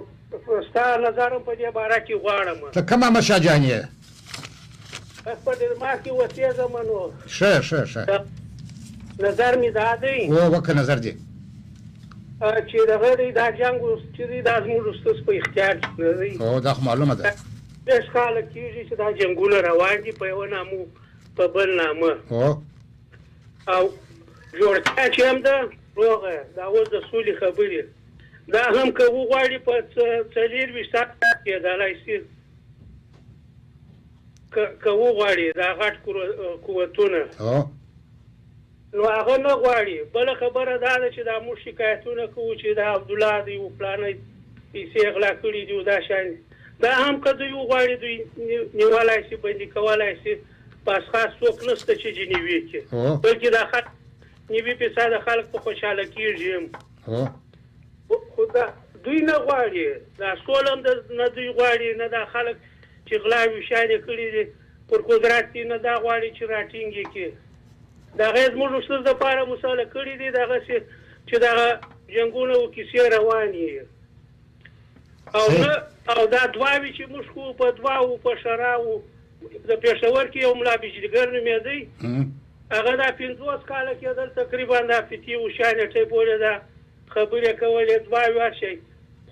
sta nezarim pe diye barakî xwareme. Te kema meşa caniye? Ez pe Danimarkî wesiye zemano. Şe, şe, şe. Nezar mi dadî. O, weke nezar dî. Çî de xêrî da ceng û çî dî da zmûr û stis pe îxtiyar çi nedî. O, dax malum e de. Beş xalek kî jî çi da cengûne rewan dî pe ew namû pe bin name. O. Ew, jortiya çi hem de roxe, da wez de sûlî xebirî. Da hem ke wû xwarî pe çe-, çelîr vîşta kê da laysî. Ke, ke wû xwarî, da xat kuro-, kuwetûne. O. No axe ne xwarî. Bele xebere da de çi da mû şikayetûne ke wû çi da Abdullah dî û planey îsê exla kirî dî û da şanî. Da hem ke duyî û xwarî duyî nî-, nîwalaysî bendî kewalaysî. Pasxa sok niste çi cinî wê ki. O. Belkî da xelk nîvî pêsa de xelk bi xweşalekî jî. O. Xu-, Xuda duy ne xwarî. Da solem de ne duy xwarî, ne da xelk çi xila wî şanê kirî dî. Pir kudret dî ne da xwarî çi ratîngê ki. Da xêz mû ruştiz de para musale kirî dî, da xesî çi da cengûne û kîsiyê rewanî. Ew ne, ew da dwawî çi mişk û pe dwa û pe şera û de pêşewer ki ew mila Bicliger nimêdî. Exe da pêncos kalekê de tekrîban da fitî û şanê tey bolê da xebirê ke welê dwawî her şey.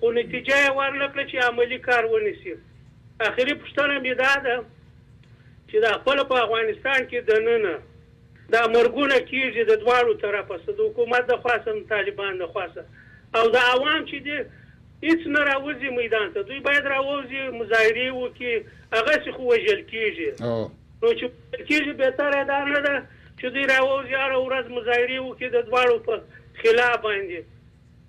Xu netîceyê war nekle çi amelî kar wenîsî. Axirî piştene mî da de çi da xwe li pa Afganistan ki denine. Da mergûne kî jî di dwaru terefese, di hikûmet de xwase, di Talîban de xwase. Ew da awam çi dî, hîç nera wizî meydan te. Duy bayed ra wizî muzayirî wikî, exesî xu wejelkî jî. Oh. No çi wejelkî jî bêtere da nede, çi duy ra wizî ara ûrez muzayirî wikî di dwaru pe xîla bandî.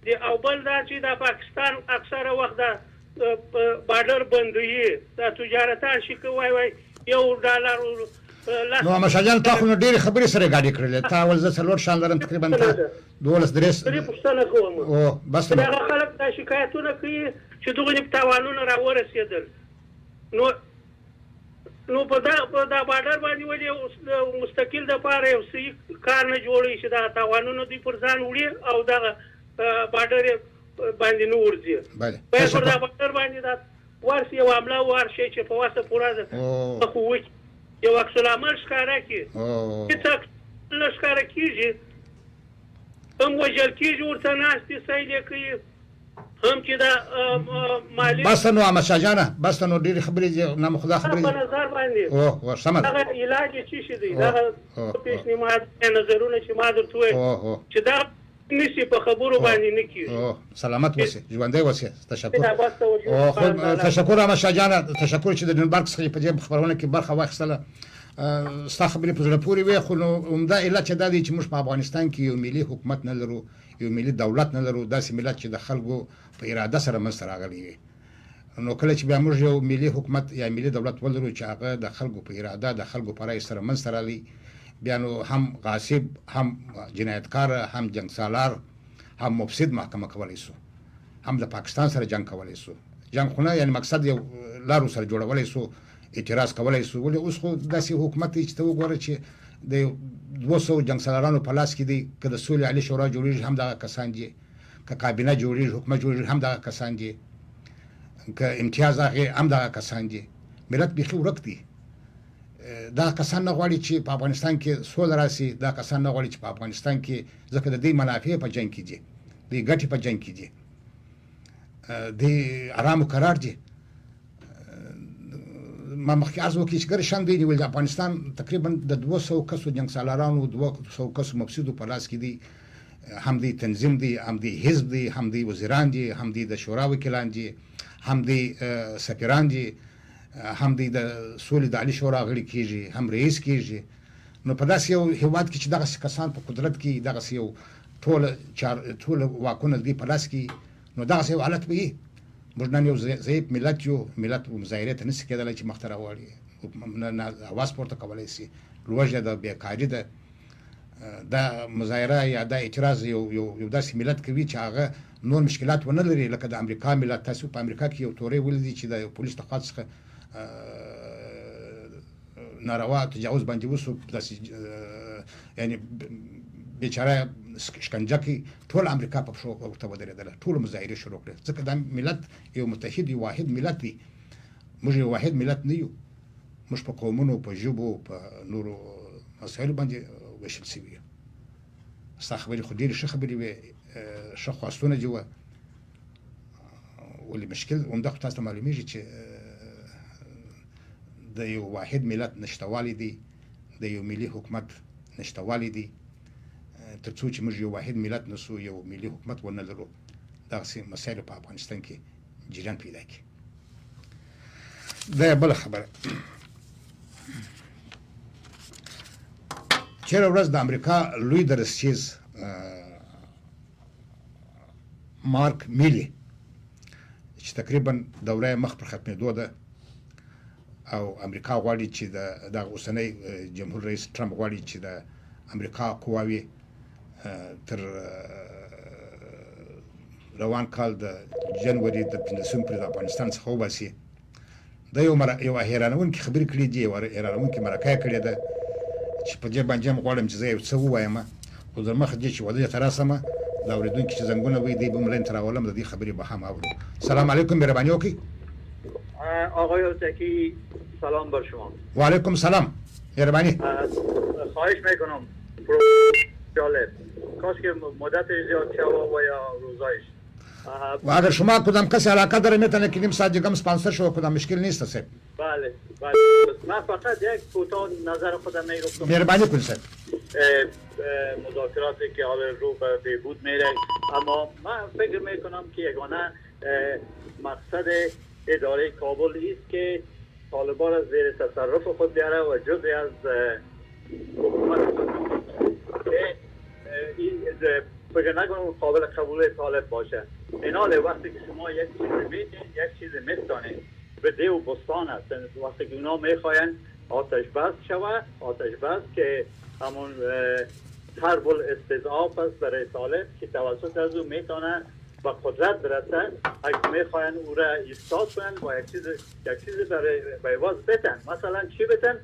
Di ewbel da çi da Pakistan eksere wext da, e, e, bader bendiyî, da ticaretan şi ki way way yew dalar û, e, las. No, ama Şacan, ta xwino dêrî xebirî serê gadî kirilê. Ta welze selor şandarin tekrîben ta Evet. Duwalis dirês. Sirî puştene xwe mi. O, bas Sirî no. Xelek da şikayetûne ki çi duxinî bi tawanûne ra weresiyedin. No, No, pe da, pe da bader bandî welê mustekîl de pare ew sî kar ne colî şi da tawanûn dî pirzan wulî ew da, e, baderê, e, bandî ne wurzî. Belê. Pe Teşekkür. Da bader bandî da warsi ew amla war şey çi pe wasa pura de. Oo. Xu wik. Ew eksulamel şikarekî. Oo. Hiç eksulamel şikarekî jî. Hem wecelkî jî orta nas dî seylê kî. Hem ki da, e, e, malî. Basta no ama Şajana, basta no dîrî xibirî zî, nam xuda xibirî. Bana zar bandî. Oh, oh, samad. Daha ilacı çeşidi, Oh, daha oh, oh. Pêşnîmad, e, nezerûne çi madir tuwe. Oh, oh. Çi daha nişî pe xebûr û Oh, bandî nikî. Oh, selamet wesî, ji wendê wesî. Teşekkür. Ya, basta o Oh, xwe, teşekkür ama Şajana, teşekkür çi de dün bark sıxı pecê bi xeberwanekî barxa wa xisela. E, sta xibirî pizrepûrî wê xwe no, umda ila çe dadî çi muş pa Afganistan ki yo milî hukmet neliro, yo milî dewlet neliro, dasi milet çi de xelk û Pe îrade sere min sere axelî. No kile çi bîya min jî ew milî hikûmet ya milî dewlet weliro çaxi de xelk û pe îrade de xelk û perayê sere min sere lî. Bîyano hem xasîb, hem cinayetkar, hem cengsalar, hem mufsîd mahkeme kewelê so. Hem de Pakistan sere ceng kewelê so. Ceng xuna, yanî meqsed yew lar û ser cola welê so, îtiraz kewelê so. Welê us xo destê hikûmetê çi te wegore çi de duwa sew cengsalaran û pelaskî de ke de Sûlî Elî Şora Cûrî jî hem daxa kesan cî. Ke kabîne cûrî, hikûmet cûrî hem daxa kesan cî, ke îmtiyaz axê hem daxa kesan cî. Milet bîxî wrek dî. E, daxa kesan nexwalî çi pa Afganistan ki sol rasî, daxa kesan nexwalî çi pa Afganistan ki zeke de dî menafiyê pa cengkî cî. Dî getî pa cengkî cî. E, dî aram û karar cî. Ma mexkî erz wekî çi gerî şan dînî wî li Afganistan tekrîben de duwa sew kes û cengsalaran û duwa sew kes û mefsîd û pelaskî dî, hem dî tenzîm dî, hem dî hizb dî, hem dî wezîran dî, hem dî de şora wekîlan dî, hem dî, e, sefîran dî, e, hem dî de solî de Elî Şora Xilîkî jî, hem reîskî jî. No pedasî yew hêwatkî çi daxisî kesan pe kudretkî, daxisî yew tole çar, tole wakune dî pelaskî, no daxisî yew alet bî. Mujnan yew ze-, zeyîf milet yo, milet û muzayirê te nisikê de lê çi mextera walî. Û na, na, hava sporta kewalêsî. Li wejde de bêkarî de, e, da muzayira ya da îtiraz yo, yo, yo destî milet kivî çaxe nor mişkilat we nedirî, leke de Amerîka milet tesû pe Amerîka ki yo torê wilidî çi de yo polîs de xwat sıxı, e, narewa tecawuz bendî wis û destî, e, yanî bêçare şk-, şkencekî tol Amerîka pe şo te derê de le. Tol muzayirê şirokre. Zike da milet yo mutehîd yo wahid milet dî. Muj yo wahid milet niyo. Muj pe komun û pe jû bo, pe nur û mesail bendî weşil sivî. Sta xeberî xwe dêrî şi xeberî wê, e, şi xwastûne ci we. Welî mişkil, umda xwe tasta malûmî jî çi, e, de yo wahid milet niştewalî dî, de yo milî hikûmet niştewalî dî. E, tirçû çi min ji yo wahid milet nisu yo milî hikûmet we neliro. Daxsî mesail pa Afganistan ki cîran pîdek. De bela xeber. Çêra wrez de Amerîka Lûyî Derisçîz, e, Mark Milley, çi tekrîben dewreya mex pir xetmê do de, ew Amerîka xwalî çi de, da û seney, e, Cemhur Reis Trump xwalî çi de Amerîka kuwa wî, e, tir, e, rewan kal de January de pêncesim pir de Afganistan sixew basî. De yo mera-, yo hêranewin ki xibir kilî diye, yo hêranewin ki merakaya kilê de, çi pe cê ben cem xwalem çi zey se û wayema, û derma xidye çi wadiye terasama, Dawrîdûn kişî zengûna wî dî bimilên tira welem de dî xeberî bi hem avro. Selam aleykum, mêrebanî okî. Ee, Ağay Özteki, selam ber şima. Ve aleykum selam. Mêrebanî. Ee, xahiş mekunum. Pro-, Jalep. Kaşke mu-, mudetê ziyad şewa veya ruzayış. Aha. Ve eger şima kudam kesî alaka dere, mêtene ki nîm saet cigam sponsor şewa, kudam muşkil nîst seb. Belê, belê. Me feqet yek kota nazar xwe de meyl bixim. Mêrebanî kun ser. E, e, muzakiratekî hale rû be bêbûd mêre. Ama me fikir mekunam ki yegane, e, maqsedê îdareyê Kabul îst ki Taliban ez zêrê teserrufê xwe biyare ve cuzê ez, e, hikûmet, e, e, î, e, fikir nekunam qabil qebûlê Talib baş e. Înalê wextê ki şima yek çîzê mêtê, yek çîzê mêstanê. Bi dê û bostan e. Wextê ku wina mêxayen ateşbes şewe, ateşbes ke hemûn, e, herbul istizaf est berê Talib ki tewesut ez û mêtane bi qudret birese, ek mêxayen û re îfsad kuen ve yek çîzî, yek çîzî berê beyvaz beten. Meselen çi beten?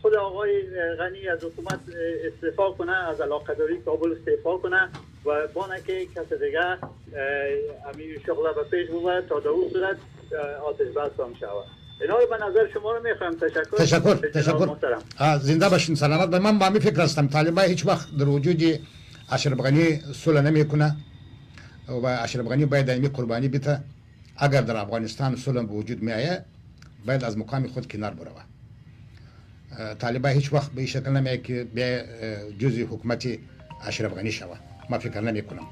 Xwedê axayê, e, Xenî ez hikûmet, e, îstîfa kune, ez eleqedarî Kabul îstîfa kune ve banekê kesê dige, e, em î şixle be pêş bibe ta dewû suret, e, ateşbes bam şewe. Îna be nazar şima re mêxwem. Teşekkür. Teşekkür, Cenab-ı teşekkür. Muhterem. Ha, zinde başın selamet be. Ben bami fikir hestem. Taliban hiç vaxt der vücudî Eşref Xenî sule nemêkune. Ve Eşref Xenî bayê daîmî qurbanî bite. Eger der Afganistan sule bi vücud miyaye, bayê ez mukamî xwe kinar birawe. E, Taliban hiç vaxt bi şekil nemeye ki bê, e, cuzî hikûmetî Eşref Xenî şewe. Ma fikir nemêkunam.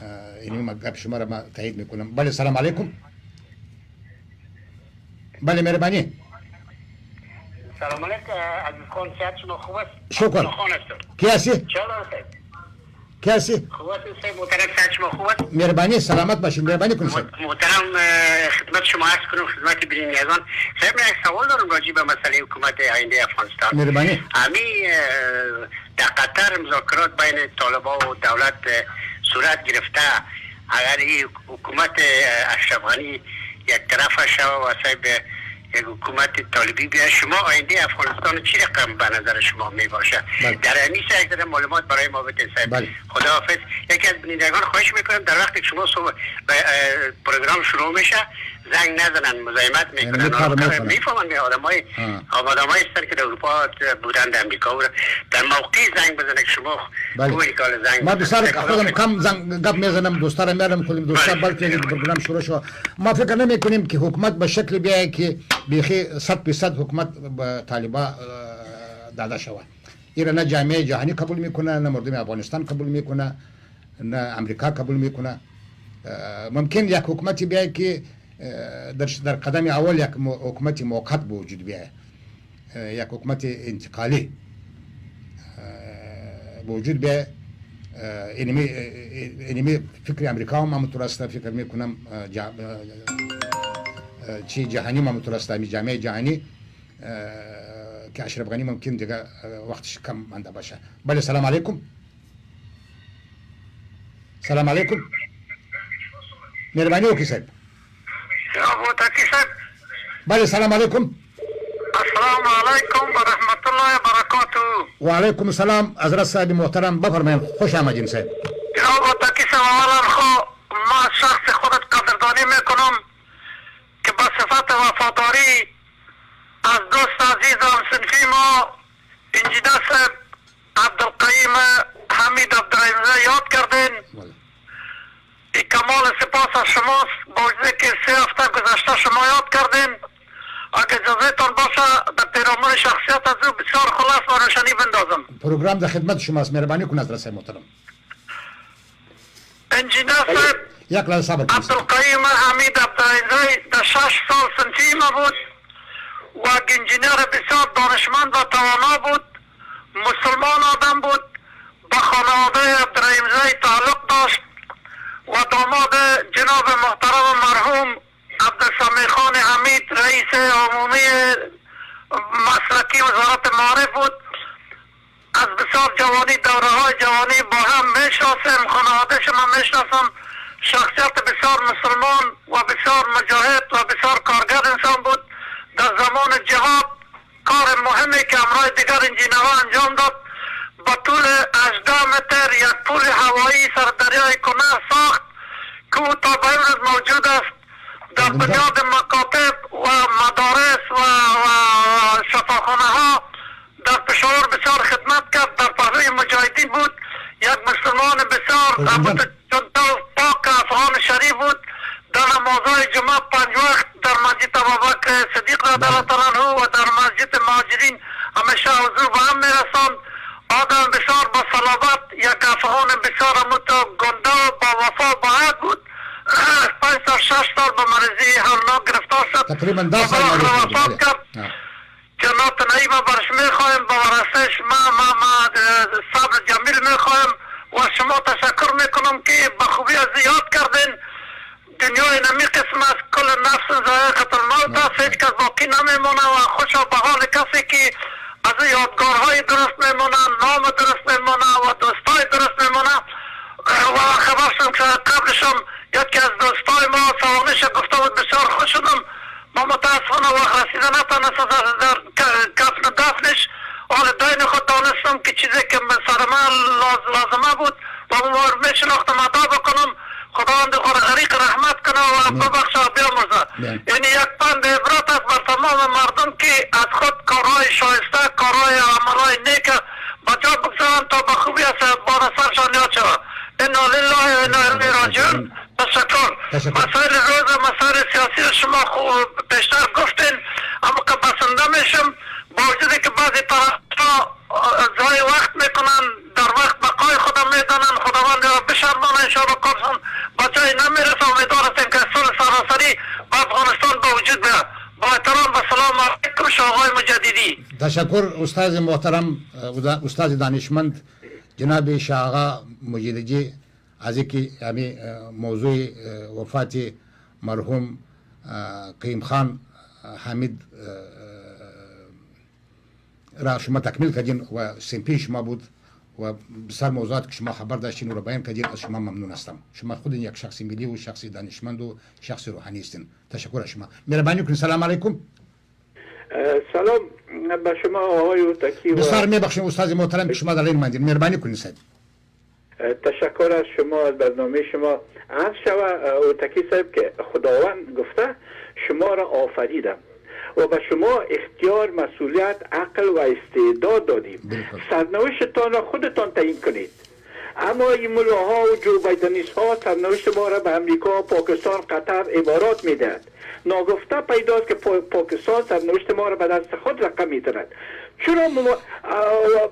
E, înî ma gep şima re ma teyîd mêkunam. Belê, selam aleykum. Belê, mêrebanî. Selam aleykum, e, Aziz Xan, sihet şima xweş. Şukr. Xan esto. Kî esî? Çawa ser? Kesî? Xwet û Seyf Muhterem, ser çima xwet. Mêrbanî, selamet başin, mêrbanî kun ser. Muhterem, e, xizmet şima ez kirim, xizmetî birîn nêzan. Seyf, min ek sewal darim racî be meseleyê hikûmetê ayîndê Efxanistan. Mêrbanî. Emî, e, de Qeter muzakirat beynê Taliban û dewlet, e, sûret girifte. Eger î hikûmetê, e, Eşref Xanî yek terefa şewe ve Seyf, e, Yek hikûmetê Talibî bîya, şima ayîndê Efxanistanê çi reqem be nezerê şima mê baş e? Belê. Der emî ser ek zere malumat berayê ma bidin ser. Belê. Xwedahafez. Yek ez binîndegan xweş mekirim, der wextê şima so-, be, e, program şûrû mişe, zeng nezenen, muzaymet mekirin. Mîfahmin, mîfahmin. Mîfahmin mê adamay, ha, adamay ser ki de Ewropa, e, buden de Emrîka û der mewqî zeng bizinek şima. Belê. Ku îkale zeng. Ma dostlar, xwedem kam zeng gap mezenem, dostlar, merim kulim, dostlar, belki program şûrû şo. Ma fikir nemêkunîm ki hikûmet bi şeklî bîye ki bêxî sed fîsed hikûmet bi Talîba, e, dade şewe. Îre ne camiyê cîhanî qebûl mîkune, ne mordemê Afganistan qebûl mîkune, ne Amerîka qebûl mîkune. E, mumkin yek hikûmetî bîye ki, e, der, der qedemê ewel yek mu-, hikûmetî muweqet bi wicûd bîye. E, yek hikûmetî întîqalî, e, bi wicûd bîye. E, înî mî, e, e, înî mî fikrê Amerîka ma muturasta fikir mîkunem, e, ca-, e, e, çî cîhanî ma muturasta, mî camiyê cîhanî, e, ki Eşref Xanî mumkin dige, e, wext şi kam mende baş e. Belê, selam aleykum. Selam aleykum. Mêrbanî okî ser. Ya, bu takî ser. Belê, selam aleykum. Esselamu aleykum ve rahmetullahi ve berekatuhu. Ve aleykum selam, Ezra sahibî muhterem, bifirmên, xoş amedîn ser. Ya, bu takî ser, hevalan xwe, ma şexsê xwe de qedirdanî mekunum ki bi sifetê wefadarî ez dost ezîz em sinfî ma, încînesib Ebdulqeyîm Hemîd Ebdurehîmzey yad kirdin. Wele. Î kemalê sipasa şima, bawcdekê sê hefte guzeşte şima yad kirdin. Eke cezêtan baş e, de pêramunê şexsiyeta zû bisar xilas ve roşenî bindazim. Program de xidmet şima, mêrbanî kun ez resey muhterem. Încîner Seyf Ebdulqeyîm Hemîd Ebdurehîmzey de şeş sal sinfî me bût. Wek încînerê bisar danişmend ve tewana bût. Musulman adam bût. Bi xanewade Ebdurehîmzey tealluq daşt. We damadê cenabê muhterem merhûm Ebdulsemîxanê Hemîd, reîsê umûmî yê meslekî Wezareta Marîf bût. Ez bisar cewanî, dewrehay cewanî ba hem mêşnasim, xanewade şima mêşnasim. Şexsiyet bisar misilman we bisar mucahid we bisar karger însan bût. Di zemanê cihad karê muhimê ke hemrayê diger încînera encam dat. بە طول هەژدە متر یک پولی هەوایی سەر دەریای کونە ساخت، کو تا بەمروز موجود است. در بنیاد مکاتب و مدارس و، و شفاخانه ها در پشاور بسیار خدمت کرد، در پهلوی مجاهدین بود، یک مسلمان بسیار، چون تو پاک افغان شریف بود، در نمازهای جمعه پنج وقت در مسجد ابابکر صدیق رضی الله تعالی عنه و در مسجد مهاجرین همیشه حضور به هم می‌رساند. آدم بسیار با صلابت، یک افغان بسیار متو گنده و با وفا با عهد بود. پنج سال، شش سال به مریضی هولناک گرفتار شد. تقریباً ده سال وفات کرد. جنات نعیم بر شما می‌خوایم، به ورثهٔ شما، ما، ما، اه، صبر جمیل می‌خوایم و از شما تشکر می‌کنم که به خوبی از یاد کردین. دنیا این همی قسم است، کل نفس ذائقة الموت است، هیچ کس باقی نمیمونه و خوشا به حال کسی که از این یادگارهای درست میمونه، نام درست میمونه و دوستای درست میمونه. و خبر شدم که قبلشم یکی از دوستای ما سوانیش گفته بود، بسیار خوش شدم. ما متاسفانه وقت رسیده نتانستم در، در ک-، کفن و دفنش. حال دین خود دانستم که چیزی که من سر من لاز-، لازمه بود و ما می‌شناختم ادا بکنم. خداوند خود غریق رحمت کنه و ببخشه و بیامرزه. یعنی یک پند عبرت است بر تمام مردم که از خود کارهای شایسته، کارهای عملهای نیک به جا بگذارن تا به خوبی از بار سرشان یاد شود. انا لله و انا الیه راجعون. تشکر. مسائل روز و مسائل سیاسی رو شما خوب پیشتر گفتین، اما که بسنده می‌شم، با وجودی که بعضی طرفا ضایع وقت می‌کنن، در وقت بقای خود می‌دانن، خداوند را بشرمانه، انشاءالله کارشان به جایی نمی‌رسه. امیدوار هستیم که صلح سراسری به افغانستان به وجود بیاد. با احترام و سلام علیکم، شاه آقای مجددی. تشکر استاد محترم، اه، استاد دانشمند جناب شاه آقا مجددی. از اینکه همین، اه، موضوع، اه، وفات مرحوم، اه، قیوم خان، اه، حمید، اه، را شما تکمیل کردین و سیمپی شما بود و سر موضوعات که شما خبر داشتین و را بیان کردین، از شما ممنون هستم. شما خود یک شخص ملی و شخص دانشمند و شخص روحانی هستین. تشکر از شما. مهربانی کنید. سلام علیکم. اه، سلام به شما آقای اوتکی و بسیار می‌بخشیم استاد محترم که شما در این ماندین. مهربانی کنید صاحب. اه، تشکر از شما، از برنامهٔ شما. عرض شود، اه، اوتکی صاحب، که خداوند گفته شما را آفریدم و به شما اختیار، مسئولیت، عقل و استعداد دادیم. سرنوشتتان را خودتان تعیین کنید. اما این ملاها و جو بایدنیست ها سرنوشت ما را به امریکا، پاکستان، قطر، امارات می‌دهد. ناگفته پیداست که پا-، پاکستان سرنوشت ما را به دست خود رقم می‌زند. چرا مو-، اه،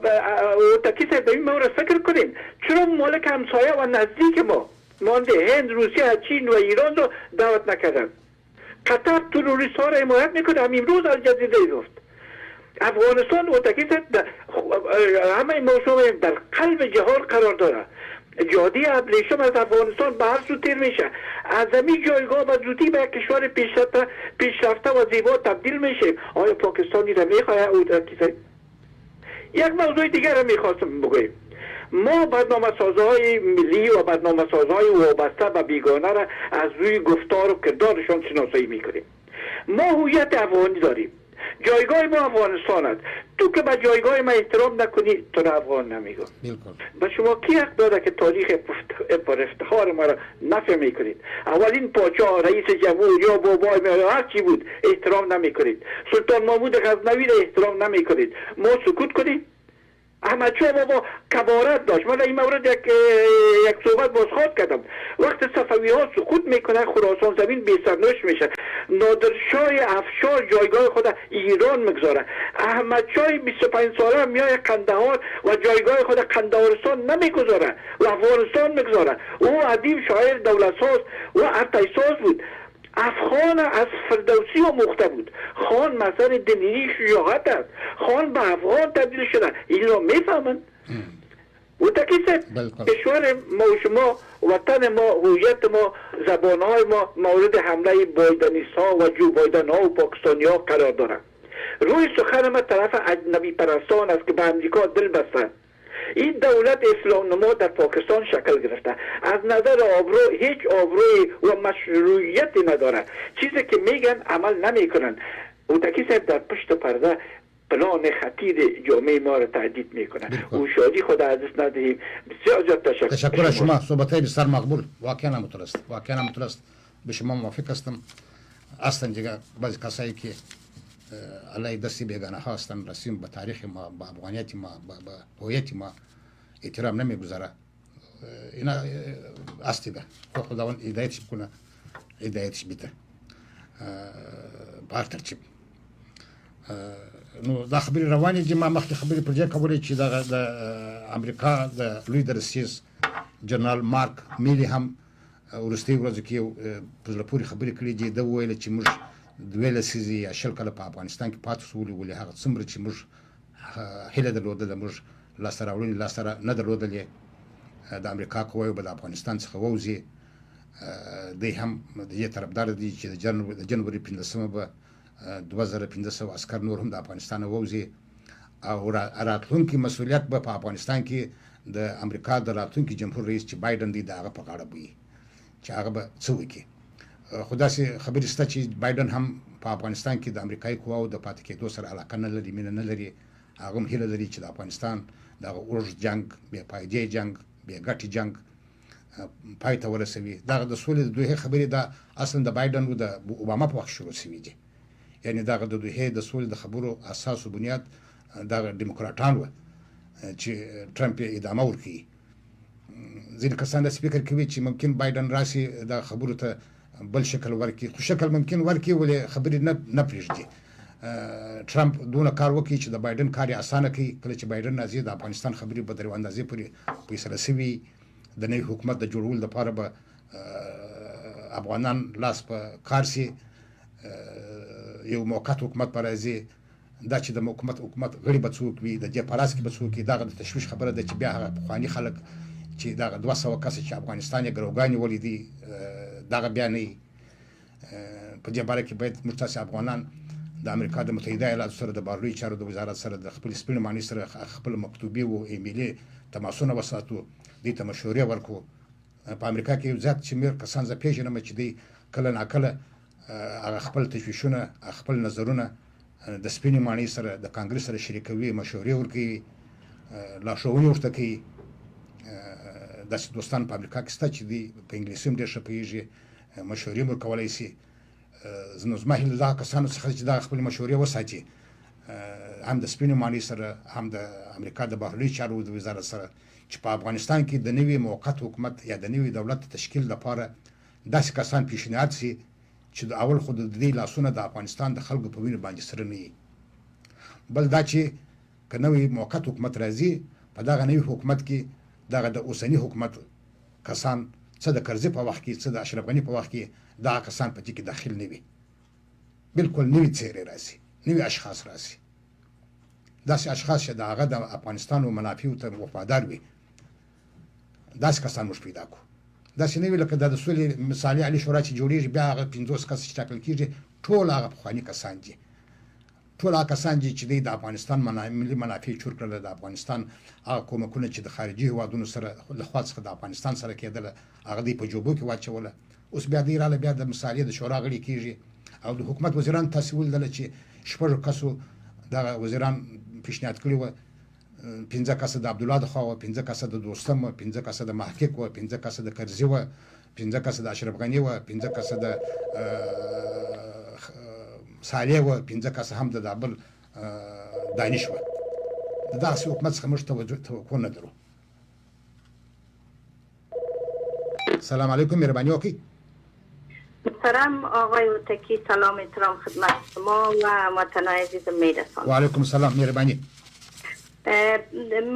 اه، اوتکی صاحب، به این مورد فکر کنین. چرا ممالک همسایه و نزدیک ما، مانده هند، روسیه، چین و ایران را دعوت نکردن؟ قطر تروریست ها را حمایت می‌کنه، همین روز الجزیره گفت. افغانستان اوتکی صاحب در، همه ما شما در قلب جهان قرار داره. جادهٔ ابریشم از افغانستان به هر سو تیر می‌شه. از همین جایگاه به زودی به یک کشور پیشرفته، پیشرفته و زیبا تبدیل می‌شه. آیا پاکستانی را می‌خواه اوتکی صاحب؟ یک موضوع دیگر هم می‌خواستم بگویم. ما برنامه‌سازهای ملی و برنامه‌سازهای وابسته به بیگانه را از روی گفتار و کردارشان شناسایی می‌کنیم. ما هویت افغانی داریم. جایگاه ما افغانستان است. تو که به جایگاه ما احترام نکنی، تو را افغان نمیگم. به شما کی حق داده که تاریخ پفت-، پر افتخار ما را نفی می‌کنید؟ اولین پاچا، رئیس جمهور یا بابای ما یا هر چی بود، احترام نمی‌کنید. سلطان محمود غزنوی را احترام نمی‌کنید. ما سکوت کنیم؟ احمد شاه بابا کبارت داشت. من در این مورد یک، اه، یک صحبت بازخواد کردم. وقت صفوی ها سقوط می‌کنه، خراسان زمین بی سرنوشت می‌شه. نادر شاه افشار جایگاه خود ایران می‌گذاره. احمد شاه بیست و پنج ساله میای قندهار و جایگاه خود قندهارستان نمی‌گذاره و افغانستان می‌گذاره. او ادیب، شاعر، دولت‌ساز و ارتش‌ساز بود. افغان از فردوسی آموخته بود. خان مظهر دلیری شجاعت است. خان به افغان تبدیل شده. این را می‌فهمند؟ اوتکی صاحب، کشور ما و شما، وطن ما، هویت ما، زبان‌های ما مورد حملهٔ بایدنیست ها و جو بایدن ها و پاکستانی ها قرار دارند. روی سخن ما طرف اجنبی پرستان است که به امریکا دل بستند. این دولت اسلام نما در پاکستان شکل گرفته. از نظر آبرو هیچ آبروی و مشروعیتی نداره. چیزی که می‌گن عمل نمی‌کنن. اوتکی صاحب، در پشت پرده پلان خطیر جامعهٔ ما را تهدید می‌کنه. بالکل. و شادی خود از دست ندهیم. بسیار زیاد تشکر. تشکر از شما. صحبت‌های بسیار مقبول. واقعاً هم درست. واقعاً هم درست. به شما موافق هستم. اصلاً دیگه بعضی کسایی که، اه، علیه دست بیگانه ها هستن، رسیم به تاریخ ما، به افغانیت ما، به، به هویت ما احترام نمی‌گذاره. اینا، اه، استی به. خو خداوند هدایتش بکنه، هدایتش بده. اه، بارتر چی؟ اه، نو دا خبرې روانې دي. ما مخکې خبرې پر دې کولې چې دغه د، اه، امریکا د لوی درستیز جنرال مارک میلي هم، اه، وروستۍ ورځو کې یو، اه، په زړه پورې خبرې کړې دي. ده وویل چې موږ دوه لسیزې یا شل کاله په افغانستان کې پاتې شولو، ولې هغه څومره چې موږ هیله درلودله، موږ لاسته راوړنې لاسته را نه درلودلې. د امریکا قواوې به د افغانستان څخه ووځي. دی هم د دې طرفدار دی چې د جن-، د جنوري پنځلسمه به دوه زره پنځه سوه عسکر نور هم د افغانستان ووځي. او را-، راتلونکی مسؤلیت به په افغانستان کې د امریکا د راتلونکي جمهور رئیس چې بایدن دی، د هغه په غاړه وي. چې هغه به څه وکړي. خو داسې خبرې شته چې بایدن هم په افغانستان کې د امریکایي قواو د پاتې کېدو سره علاقه نه لري، مینه نه لري. هغه هم هیله لري چې د افغانستان دغه اوږد جنګ، بې پایدې جنګ، بې ګټې جنګ، اه، پای ته ورسوي. دغه د سولې د دوحې خبرې دا اصلاً د بایدن او د اوباما په وخت شروع شوي دي. یعنې دغه د دوحې د سولې د خبرو اساس و بنیاد، اه، دغه دیموکراتان وه، اه، چې ټرمپ یې ادامه ورکوي. ځینې کسان داسې فکر کوي چې ممکن بایدن راسي، دا خبرو ته بل شکل ورکړي. خو شکل ممکن ورکړي، ولې خبرې نه، نه پرېږدي. اه، ټرمپ دونه کار وکړي چې د بایدن کار یې اسانه کوي. کله چې بایدن راځي، د افغانستان خبرې به تر یوه اندازې پورې فیصله شوي. د نوي حکومت د جوړولو لپاره به، اه، افغانان لاس په کار سي. اه، یو موقت حکومت به راځي. دا چې د حکومت، حکومت غړي به څوک وي، د دې په راس کې به څوک وي، دغه د تشویش خبره ده چې بیا هغه پخواني خلک چې دغه دوه سوه کسه چې افغانستان یې ګروګان نیولی دي، اه، دغه بیا نه وي. اه، په دې باره کې باید موږ تاسې افغانان د امریکا د متحده ایالاتو سره د بهرنیو چارو د وزارت سره، د خپلې سپینې ماڼۍ سره، خ-، خپل مکتوبي و ایمیلي تماسونه وساتو، دوی ته مشورې ورکړو. په امریکا کې یو زیات شمېر کسان زه پېژنم چې دوی کله ناکله، اه، هغه خپل تشویشونه، خپل نظرونه، اه، د سپینې ماڼۍ سره، د کانګرس سره شریکوي، مشورې ورکوي، اه، لارښوونې ورته کوي. اه، داسې دوستان په امریکا کې شته چې دوی په انګلیسي هم ډېر ښه پوهېږي، اه، مشورې هم ورکولی شي. اه، نو زما هیله له دغه کسانو څخه ده چې دغه خپلې مشورې وساتي، اه، هم د سپینې ماڼۍ سره، هم د امریکا د بهرنیو چارو د وزارت سره، چې په افغانستان کې د نوي موقت حکومت یا د نوي دولت د تشکیل لپاره داسې کسان پیشنهاد شي چې د اول خو د دوی لاسونه د افغانستان د خلکو په وینو باندې سره نه وي. بل دا چې که نوی موقت حکومت راځي، په دغه نوي حکومت کې دغه د اوسني حکومت کسان، څه د کرزي په وخت کې، څه د اشرف غني په وخت کې، دغه کسان په دې کې داخل نه وي. بالکل نوي څېرې راسي، نوي اشخاص راسي. داسې اشخاص چې د هغه د افغانستان و منافعو ته وفادار وي، داسې کسان موږ پیدا کړو. داسې نه وي لکه دا د سولې مثالي عالي شورا چې جوړېږي، بیا هغه پنځوس کس چې ټاکل کېږي، ټول هغه پخواني کسان دي. ټول هغه کسان دي چې دوی د افغانستان منا-، ملي منافع چور کړل، د افغانستان هغه کومکونه چې د خارجي هیوادونو سره، له خوا څخه د افغانستان سره کېدله، هغه دوی په جوبو کې واچوله. اوس بیا دوی راله بیا د مثالې د شورا غړي کېږي او د حکومت وزیران تاسې ولیدله چې شپږو کسو دغه وزیران پیشنهاد کړي وه. پنځه کسه د عبدالله د خوا وه، پنځه کسه د دوستم وه، پنځه کسه د محقق وه، پنځه کسه د کرزي وه، پنځه کسه د اشرف غني وه، پنځه کسه د، اه، خ-، صالح وه، پنځه کسه هم د دا بل، اه، دانش وه. د دغسې حکومت څخه موږ توجه، توقع نه لرو. سلام علیکم، مهرباني وکړئ. محترم آقای هوتکی، سلام احترام خدمت شما و هموطنان عزیز میرسانم. و علیکم سلام، مهرباني. اه،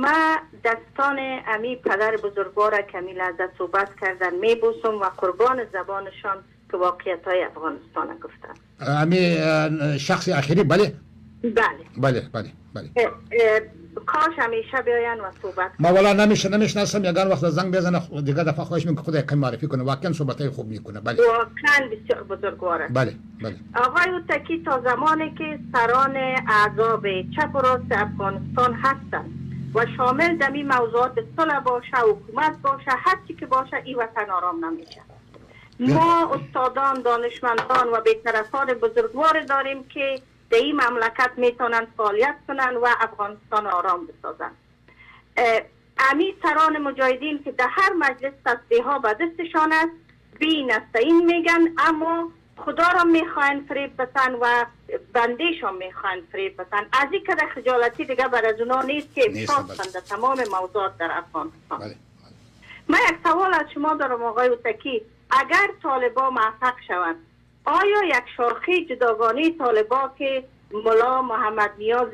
ما دستان امی پدر بزرگوار که امی لحظه صحبت کردن می‌بوسم و قربان زبانشان که واقعیت‌های افغانستان گفتن. امی، اه، شخص آخری، بله؟ بله. بله، بله، بله. اه، اه، کاش همیشه بیاین و صحبت ما والا نمیشه، نمیشناسم. یگان وقت زنگ بزنه، خو-، دیگه دفعه خواهش می‌کنم که خدای کمی معرفی کنه. واقعاً صحبت‌های خوب می‌کنه. بله. واقعاً بسیار بزرگواره. بله، بله. آقای اوتکی، تا زمانی که سران احزاب چپ و راست افغانستان هستند و شامل دمی موضوعات صلح باشه، حکومت باشه، هر چی که باشه، این وطن آرام نمیشه. ما استادان، دانشمندان و بی‌طرفان بزرگوار داریم که در این مملکت می‌تونن فعالیت کنن و افغانستان آرام بسازن. اه، امی سران مجاهدین که در هر مجلس تسبیحا به دستشان است، بی نستعین می‌گن، اما خدا را می‌خواین فریب بتن و بنده‌شان می‌خواین فریب بتن. از این کده خجالتی دیگه بر از اونا نیست که نیست، افشاس بله. کنن در تمام موضوعات در افغانستان. بله، بله. من یک سوال از شما دارم آقای اوتکی، اگر طالبا موفق شوند، آیا یک شاخهٔ جداگانهٔ طالبا که ملا محمد نیاز،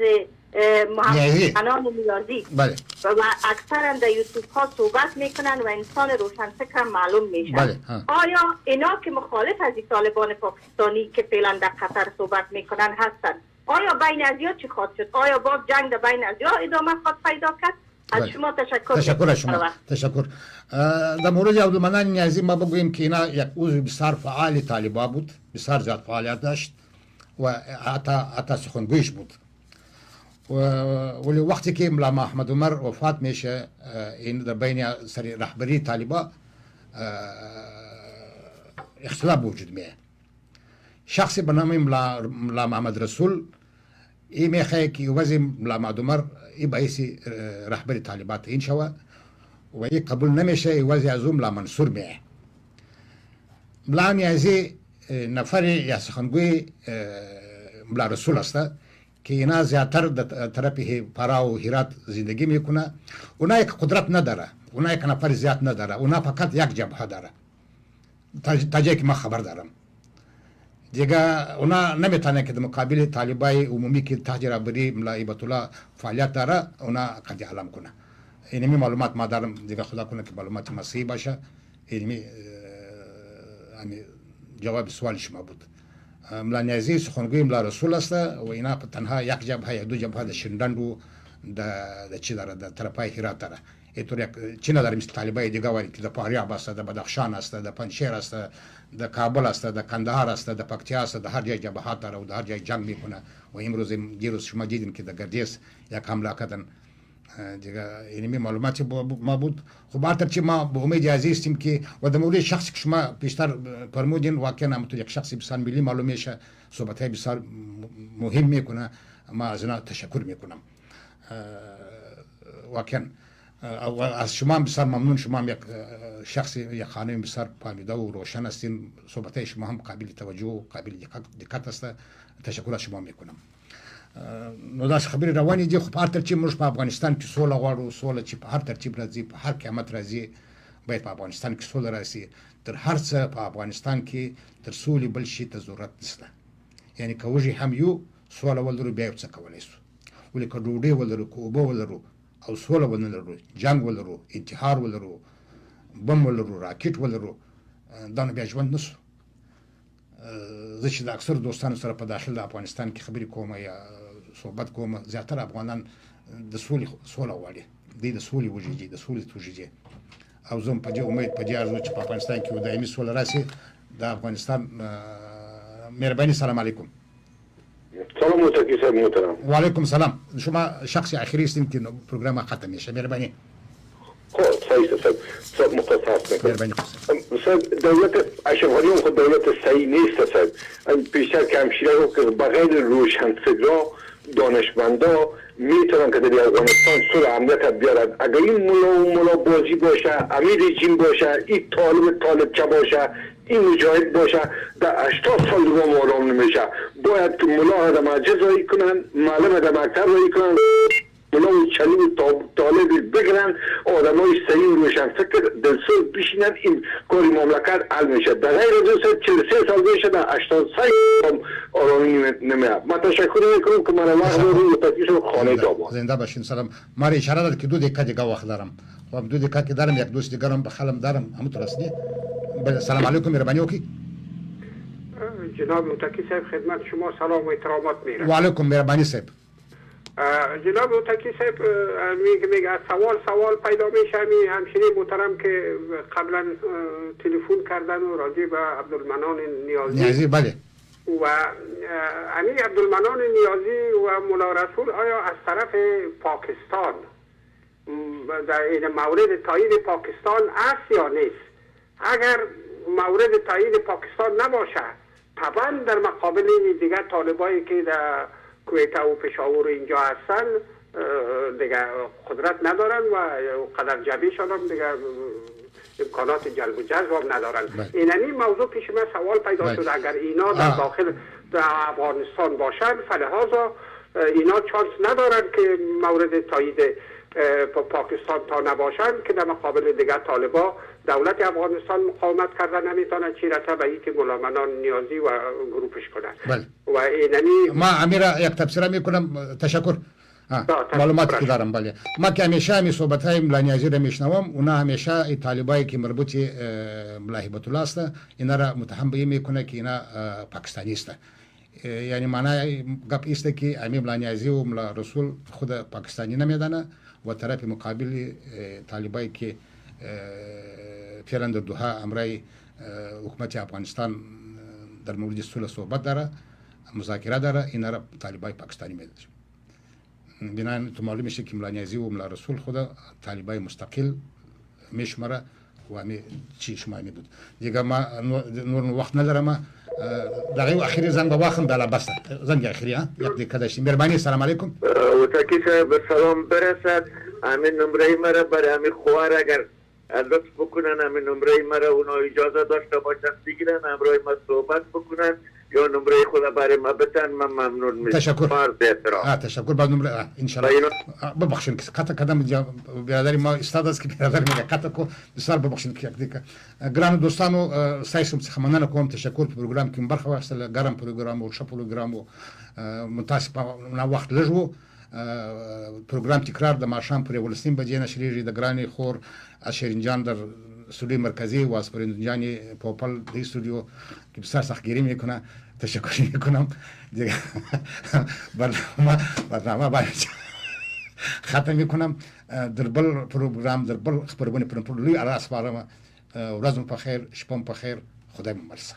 اه، محمد نیازی. حنان نیازی بله. و اکثراً در یوتیوب ها صحبت می‌کنن و انسان روشنفکر هم معلوم می‌شن، بله، ها. آیا اینا که مخالف از این طالبان پاکستانی که فعلاً در قطر صحبت می‌کنن هستن، آیا بین ازیا چی خواهد شد؟ آیا باز جنگ در بین ازیا ادامه خواهد پیدا کرد؟ از بله. شما تشکر تشکر می‌کنم. از شما. تشکر. اه، در مورد عبدالمنان نیازی ما بگوییم که اینا یک عضو بسیار فعال طالبا بود، بسیار زیاد فعالیت داشت و حتی، حتی سخنگویش بود. و، ولی وقتی که ملا محمد عمر وفات می‌شه، اه، این در بین سر رهبری طالبا، اه، اختلاف به وجود میاد. شخصی به نام ملا، ملا محمد رسول، ای می‌خواه که عوض ملا محمد عمر، ای باعث، اه، رهبر طالبات این شوه و ای قبول نمیشه، عوض از او ملا منصور میه. ملا نیازی، اه، نفر یا سخنگوی، اه، ملا رسول است که اینا زیادتر در طرف هی-، فرا و هرات زندگی می‌کنه. اونا یک قدرت نداره، اونا یک نفر زیاد نداره، اونا فقط یک جبهه داره. تا، تا جایی که من خبر دارم. دیگه اونا نمی‌تونه که در مقابل طالبای عمومی که تحت رهبری ملا هبت الله فعالیت داره، اونا قد علم کنه. اینمی معلومات ما دارم، دیگه خدا کنه که معلومات ما صحیح باشه. اینمی، اه، یعنی جواب سوال شما بود. اه، ملا نیازی سخنگوی ملا رسول است و اینا تنها یک جبهه یا دو جبهه در شینرند و در، در چی داره، در طرفای هرات داره. ای طور یک، چی نداره، مثل طالبای دیگه واری که در فاریاب است، در بدخشان است، در پنجشیر است، در کابل است، در قندهار است، در پکتیا است، در هر جای جبهات داره و در هر جای جنگ می‌کنه. و امروز، دیروز شما دیدین که در گردیس یک حمله کردن. اه، دیگه اینمی معلوماتی بو-، بو-، ما بود. خب، هر ترچی ما به امید عزیز هستیم که و در مورد شخصی که شما پیشتر، اه، فرمودین، واقعاً هم تو یک شخصی بسیار ملی معلوم می‌شه، صحبت‌های بسیار م-، مهم می‌کنه. ما از اینا تشکر می‌کنم. اه، واقعاً، اه، و از شما هم بسیار ممنون. شما هم یک، اه، شخصی، یک خانم بسیار فهمیده و روشن هستین. صحبت‌های شما هم قابل توجه و قابل دقت، دقت است. تشکر از شما می‌کنم. اه، نو داسې خبرې روانې دي، خو په هر ترتیب موږ په افغانستان کې سوله غواړو. سوله چې په هر ترتیب راځي، په هر قیامت راځي، باید په افغانستان کې سوله راسي. تر هر څه په افغانستان کې تر سولې بل شي ته ضرورت نشته. یعنی که وږي هم یو، سوله ولرو، بیا یو څه کولی سو. ولې که ډوډۍ ولرو، که اوبه ولرو او سوله ونه لرو، جنگ ولرو، انتحار ولرو، بم ولرو، راکټ ولرو، اه، دا نو بیا ژوند نسو. زه چې د اکثرو دوستانو سره په داخل د افغانستان کې خبرې کوم یا صحبت کوم، زیاتره افغانان د سولې، سوله غواړي. دوی د سولې وږي دي، د سولې تږي دي. او زه هم په دې امید، په دې ارزو چې په افغانستان کې یو دایمي سوله راسي. د افغانستان، اه، مهرباني، سلام علیکم. سلام، متکی صاحب محترم. و علیکم سلام. شما شخص آخری هستین که پروگرام ختم می‌شه. مهربانی. خب، سعید صاحب، صاحب مختص حرف می‌کنم. مهربانی خواستم. صاحب، دولت اشرف غنی هم خود دولت صحیح نیست، صاحب. این پیشتر که همشیره گفت که بغیر روشنفکرا، دانشمندا می‌تونن که در افغانستان صلح و امنیت بیارن. اگر این ملا و ملا بازی باشه، امیر رژیم باشه، این طالب، طالب چه باشه، این مجاهد باشه، در هشتاد سال دیگه هم آرام نمیشه. باید که ملا آدم عجز رایی کنن، معلم آدم اکثر رایی کنن. ملا و چلی و طا-، طالب بگرن، آدمای صحیح روشن فکر دلسوز بشینن، این کاری مملکت حل می‌شه. در غیر از اون سه، چهل و سه سال می‌شه، در هشتاد سال هم آرامی نمی-، نمیاد. من تشکر می‌کنم که من وقت دادید و تکلیف خانه زنده، داماد. زنده باشین، سلام. ما را اشاره داد که دو دقیقه دیگه وقت دارم. خب، دو دقیقه که دارم، یک دوست دیگرم به خالم دارم، همون طور است، نه؟ بله، سلام علیکم، مهربانی وکړئ. جناب متقی صاحب، خدمت شما سلام و احترامات می‌رم. و علیکم، مهربانی صاحب. اه، جناب متقی صاحب، اه، میگه، میگه، از سوال، سوال پیدا می‌شه. می همشیرهٔ محترم که قبلاً، اه، تلفن کردن و راجع به عبدالمنان نیازی نیازی، بله. و، اه، امی عبدالمنان نیازی و ملا رسول آیا از طرف پاکستان، م، در این مورد تایید پاکستان است یا نیست؟ اگر مورد تایید پاکستان نباشه، طبعاً در مقابل این دیگه طالبایی که در کویته و پشاور و اینجا هستن، اه، دیگه قدرت ندارن و قدر جمعیشان هم دیگه، اه، امکانات جلب و جذب هم ندارن. بله. اینمی موضوع پیش من سوال پیدا بله. شد، اگر اینا در آه. داخل در افغانستان باشن، فلهذا، اه، اینا چانس ندارن که مورد تایید، اه، پا-، پاکستان تا نباشن که در مقابل دیگه طالبا دولت افغانستان مقاومت کرده نمی‌تونه، چی رسه به اینکه ملامنان نیازی و گروپش کنه. بله. و اینمی ما امیر یک تبصره می‌کنم. تشکر. ها، تا، تا، معلوماتی که دارم، بله. ما که همیشه همی صحبت‌های ملا نیازی رو می‌شنوم، اونا همیشه ای طالبایی که مربوط، اه، ملا هبت الله است، اینا را متهم به این می‌کنه که اینا، اه، پاکستانی است. اه، یعنی معنای گپ ایست که امی ملا نیازی و ملا رسول خود پاکستانی نمی‌دانه و طرف مقابل، اه، طالبایی که، اه، فعلاً در دوحه امرای، اه، حکومت افغانستان، اه، در مورد صلح صحبت داره، مذاکره داره، اینا را طالبای پاکستانی می‌دانه. بناءً تو معلوم می‌شه که ملا نیازی و ملا رسول خود طالبای مستقل می‌شمره و همی چی شما همی بود. دیگه ما نو-، نور وقت ندارم. اه، دقیقه اخیری زنگ بواخم، بلا بس. زنگ اخیری، ها؟ یک دقیقه داشتیم. مهربانی، سلام علیکم. اه، وتکی صاحب، سلام برسد. همین نمره مرا بر همین خوار اگر لطف بکنن، همین نمره مرا اونا اجازه داشته باشن بگیرن، همراه ما صحبت بکنن، یا نمره خود برای ما بتن، من ممنون می‌شم. تشکر. با عرض احترام. ها، تشکر. با نمره، ها، انشالله. با اینا ها، ببخشین که قطع کردم، جا-، برادری ما استاد است که برادر میگه قطع کو، بسیار ببخشین که یک دیگه. گران دوستانو، اه، سایسم سخمانه کوم، تشکر پروگرام که برخواست، گرم پروگرام و شب پروگرام و، اه، متاسفانه وقت لجو. اه، پروگرام تکرار دە ماشان پرێ ولسین بەجێ نەشریژی دە گرانی خۆر ئە شێرینجان دەر سولوی مرکزی و سپرینجانی پۆپەل دی سودیو که بسیار سختگیری می‌کنه. تشکر می‌کنم. دیگه برنامه، برنامه باید ختم می‌کنم. اه، در بل پروگرام، در بل خبرگونی پرمپور لوی علا اسپارم. اه، ورځ مو په خیر، شپه مو په خیر، خدای مو مل سه.